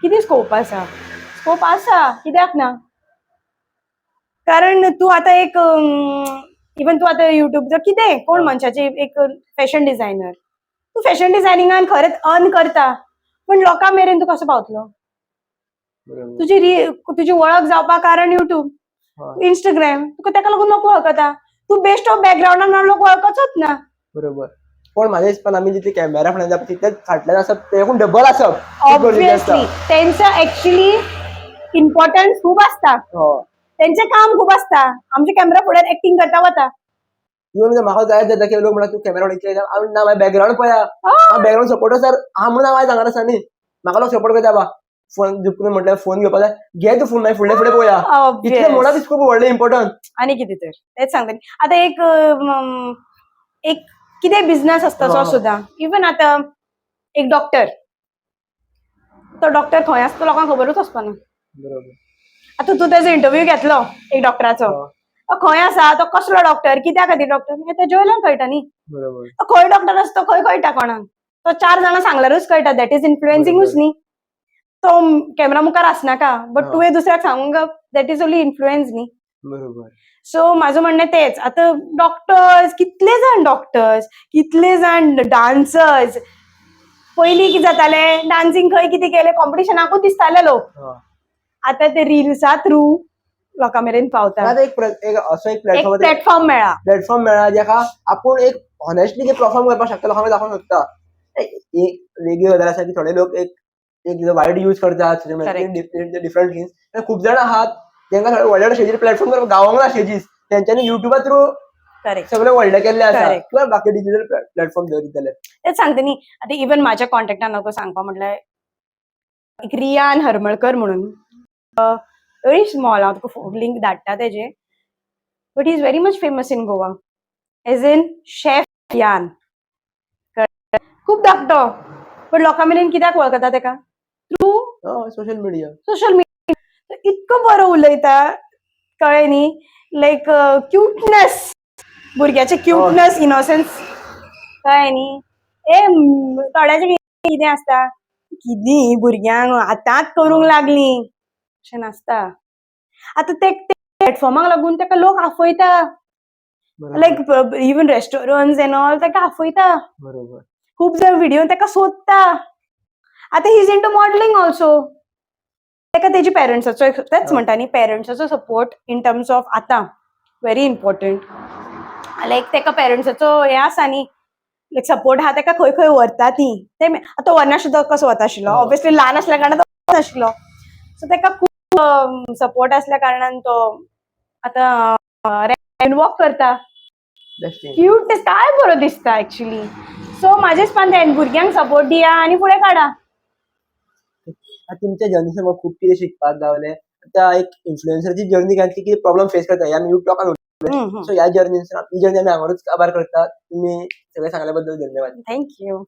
कितें स्कोप आसा? स्कोप आसा, कित्याक ना? कारण तूं आतां एक, इवन तूं आतां युट्यूब कितें कोण मनशाची एक फॅशन डिझायनर, तूं फॅशन डिझायनिंगान खरेंच अर्न करता, पूण लोकां मेरेन तूं कसो पावतलो? तुजी वळख जावपाक कारण युट्यूब, इंस्टाग्राम. तुका ताका लागून लोक वळखता. तूं बेश्टो बॅकग्राऊंडान लोक वळखचोच ना. बरोबर, पण म्हाज्या हिसपान आमी जितले कॅमेरा फुड्यान जाता तितलेच फाटल्यान आसप तेकून डबल आसप खूब गरजेचें आसता. ऑब्वियसली तेंचो एक्चुअली इम्पॉर्टन्स खूब आसता. तेंचें काम खूब आसता. आमच्या कॅमेरा फुड्यान एक्टिंग करता वता. इवन म्हाका जायत जाता की लोक म्हणटा तूं कॅमेरा फुडें इतलें, हांव ना, मागीर बॅकग्राऊंड पळया. हांव बॅकग्राऊंड सपोर्ट आसा हांव म्हणून हांव आयज हांगा आसा न्ही. म्हाका लोक सपोर्ट करता, बा फोन दुखून म्हटल्यार फोन घेवपा जाय, घे तूं फोन, मागीर फुडलें फुडें पळोवया. इतलें म्हणप is खूब व्हडलें इम्पॉर्टंट. आनी कितें तर, तेच सांगता न्ही. आतां एक कितें बिझनस आसता तो सुद्दां, इवन आतां एक डॉक्टर, तो डॉक्टर खंय आसता लोकांक खबरूच आसपाना. आतां तूं तेजो इंटरव्यू घेतलो एक डॉक्टराचो, तो खंय आसा, तो कसलो डॉक्टर, कित्या खातीर डॉक्टर, हें तेजे वयल्यान कळटा न्ही. तो खंय डॉक्टर आसा तो खंय कळटा कोणाक? तो चार जाणां सांगल्यारूच कळटा. That is इन्फ्लुएन्सिंगूच न्ही. तो कॅमेरा मुखार आसनाका, बट तुवें दुसऱ्याक सांगूंक, that is only influence न्ही. सो म्हाजो म्हणणें तेच. आतां डॉक्टर्स, कितले जाण डॉक्टर्स, कितले जाण डान्सर्स. पयलीं कितें जातालें, डान्सिंग खंय कितें केलें कॉम्पिटिशनाकूच दिसताले लोक. आतां ते रिल्सा थ्रू लोकां मेरेन पावता. आतां एक असो एक एक प्लॅटफॉर्म प्लॅटफॉर्म मेळ्ळा. प्लॅटफॉर्म मेळ्ळा जेका आपूण एक ऑनेस्टली जे परफॉर्म करपाक शकता, लोकांक दाखोवंक शकता. एक वेगळी गजाल आसा की थोडे लोक एक एक वायट यूज करतात डिफरंट थिंग्स. खूब जाणां आहात जेंका थोडे व्हडले व्हडले स्टेजीर प्लॅटफॉर्म गावोंक ना स्टेजीस, तेंच्यांनी युट्यूबा थ्रू सगळे व्हडले केल्ले आसा किंवा बाकी डिजिटल प्लॅटफॉर्म दवरीत जाल्यार. तेच सांगता न्ही. आतां इवन म्हाज्या कॉन्टेक्टान म्हाका सांगपा म्हटल्यार एक रियान हरमळकर म्हणून, व्हेरी स्मॉल, हांव तुका लिंक धाडटा तेजे, but is very much famous in Goa as in chef Riyan. खूब धाकटो, पण लोकां मेरेन कित्याक वळखता तेका? Through social media. Social media. इतको बरो उलयता, कळ्ळें न्ही, लायक क्युटनेस, भुरग्याचे क्युटनेस, इनोसन्स, कळ्ळें न्ही. ए थोड्याचें कितें आसता, कितें भुरग्यांक आतांच करूंक लागली, अशें नासता. आतां ते प्लॅटफॉर्माक लागून ताका लोक आफयता, like even restaurants and all ताका आफयता. खूब जाण व्हिडिओ ताका सोदता. आतां he is into modelling also. ताका तेजी पेरंट्साचो, तेच म्हणटा न्ही, पेरंट्साचो सपोर्ट इन टर्म्स ऑफ आतां व्हेरी इम्पॉर्टंट. लायक ताका पेरंट्साचो हें आसा न्ही, लायक सपोर्ट आहा, ताका खंय खंय व्हरता ती ते. आतां व्हरनाशिल्लो तो कसो वता आशिल्लो? ऑब्वियसली ल्हान आसल्या कारणान तो नाशिल्लो. सो ताका खूब सपोर्ट आसल्या कारणान तो आतां वॉक करता. Best thing. Cute, काय बरो दिसता एक्चुली. सो म्हाजे हिसपान तें, भुरग्यांक सपोर्ट दिया आनी फुडें काडा. तुमच्या जर्नीसून म्हाका खूब कितें शिकपाक गावलें. आतां एक इन्फ्लुएन्सराची जर्नी घातली की प्रॉब्लम फेस करता हे आमी युट्यूबान. सो ह्या जर्नीसून ही जर्नी आमी हांगारूच काबार करतात. तुमी सगळें सांगल्या बद्दल धन्यवाद. Thank you.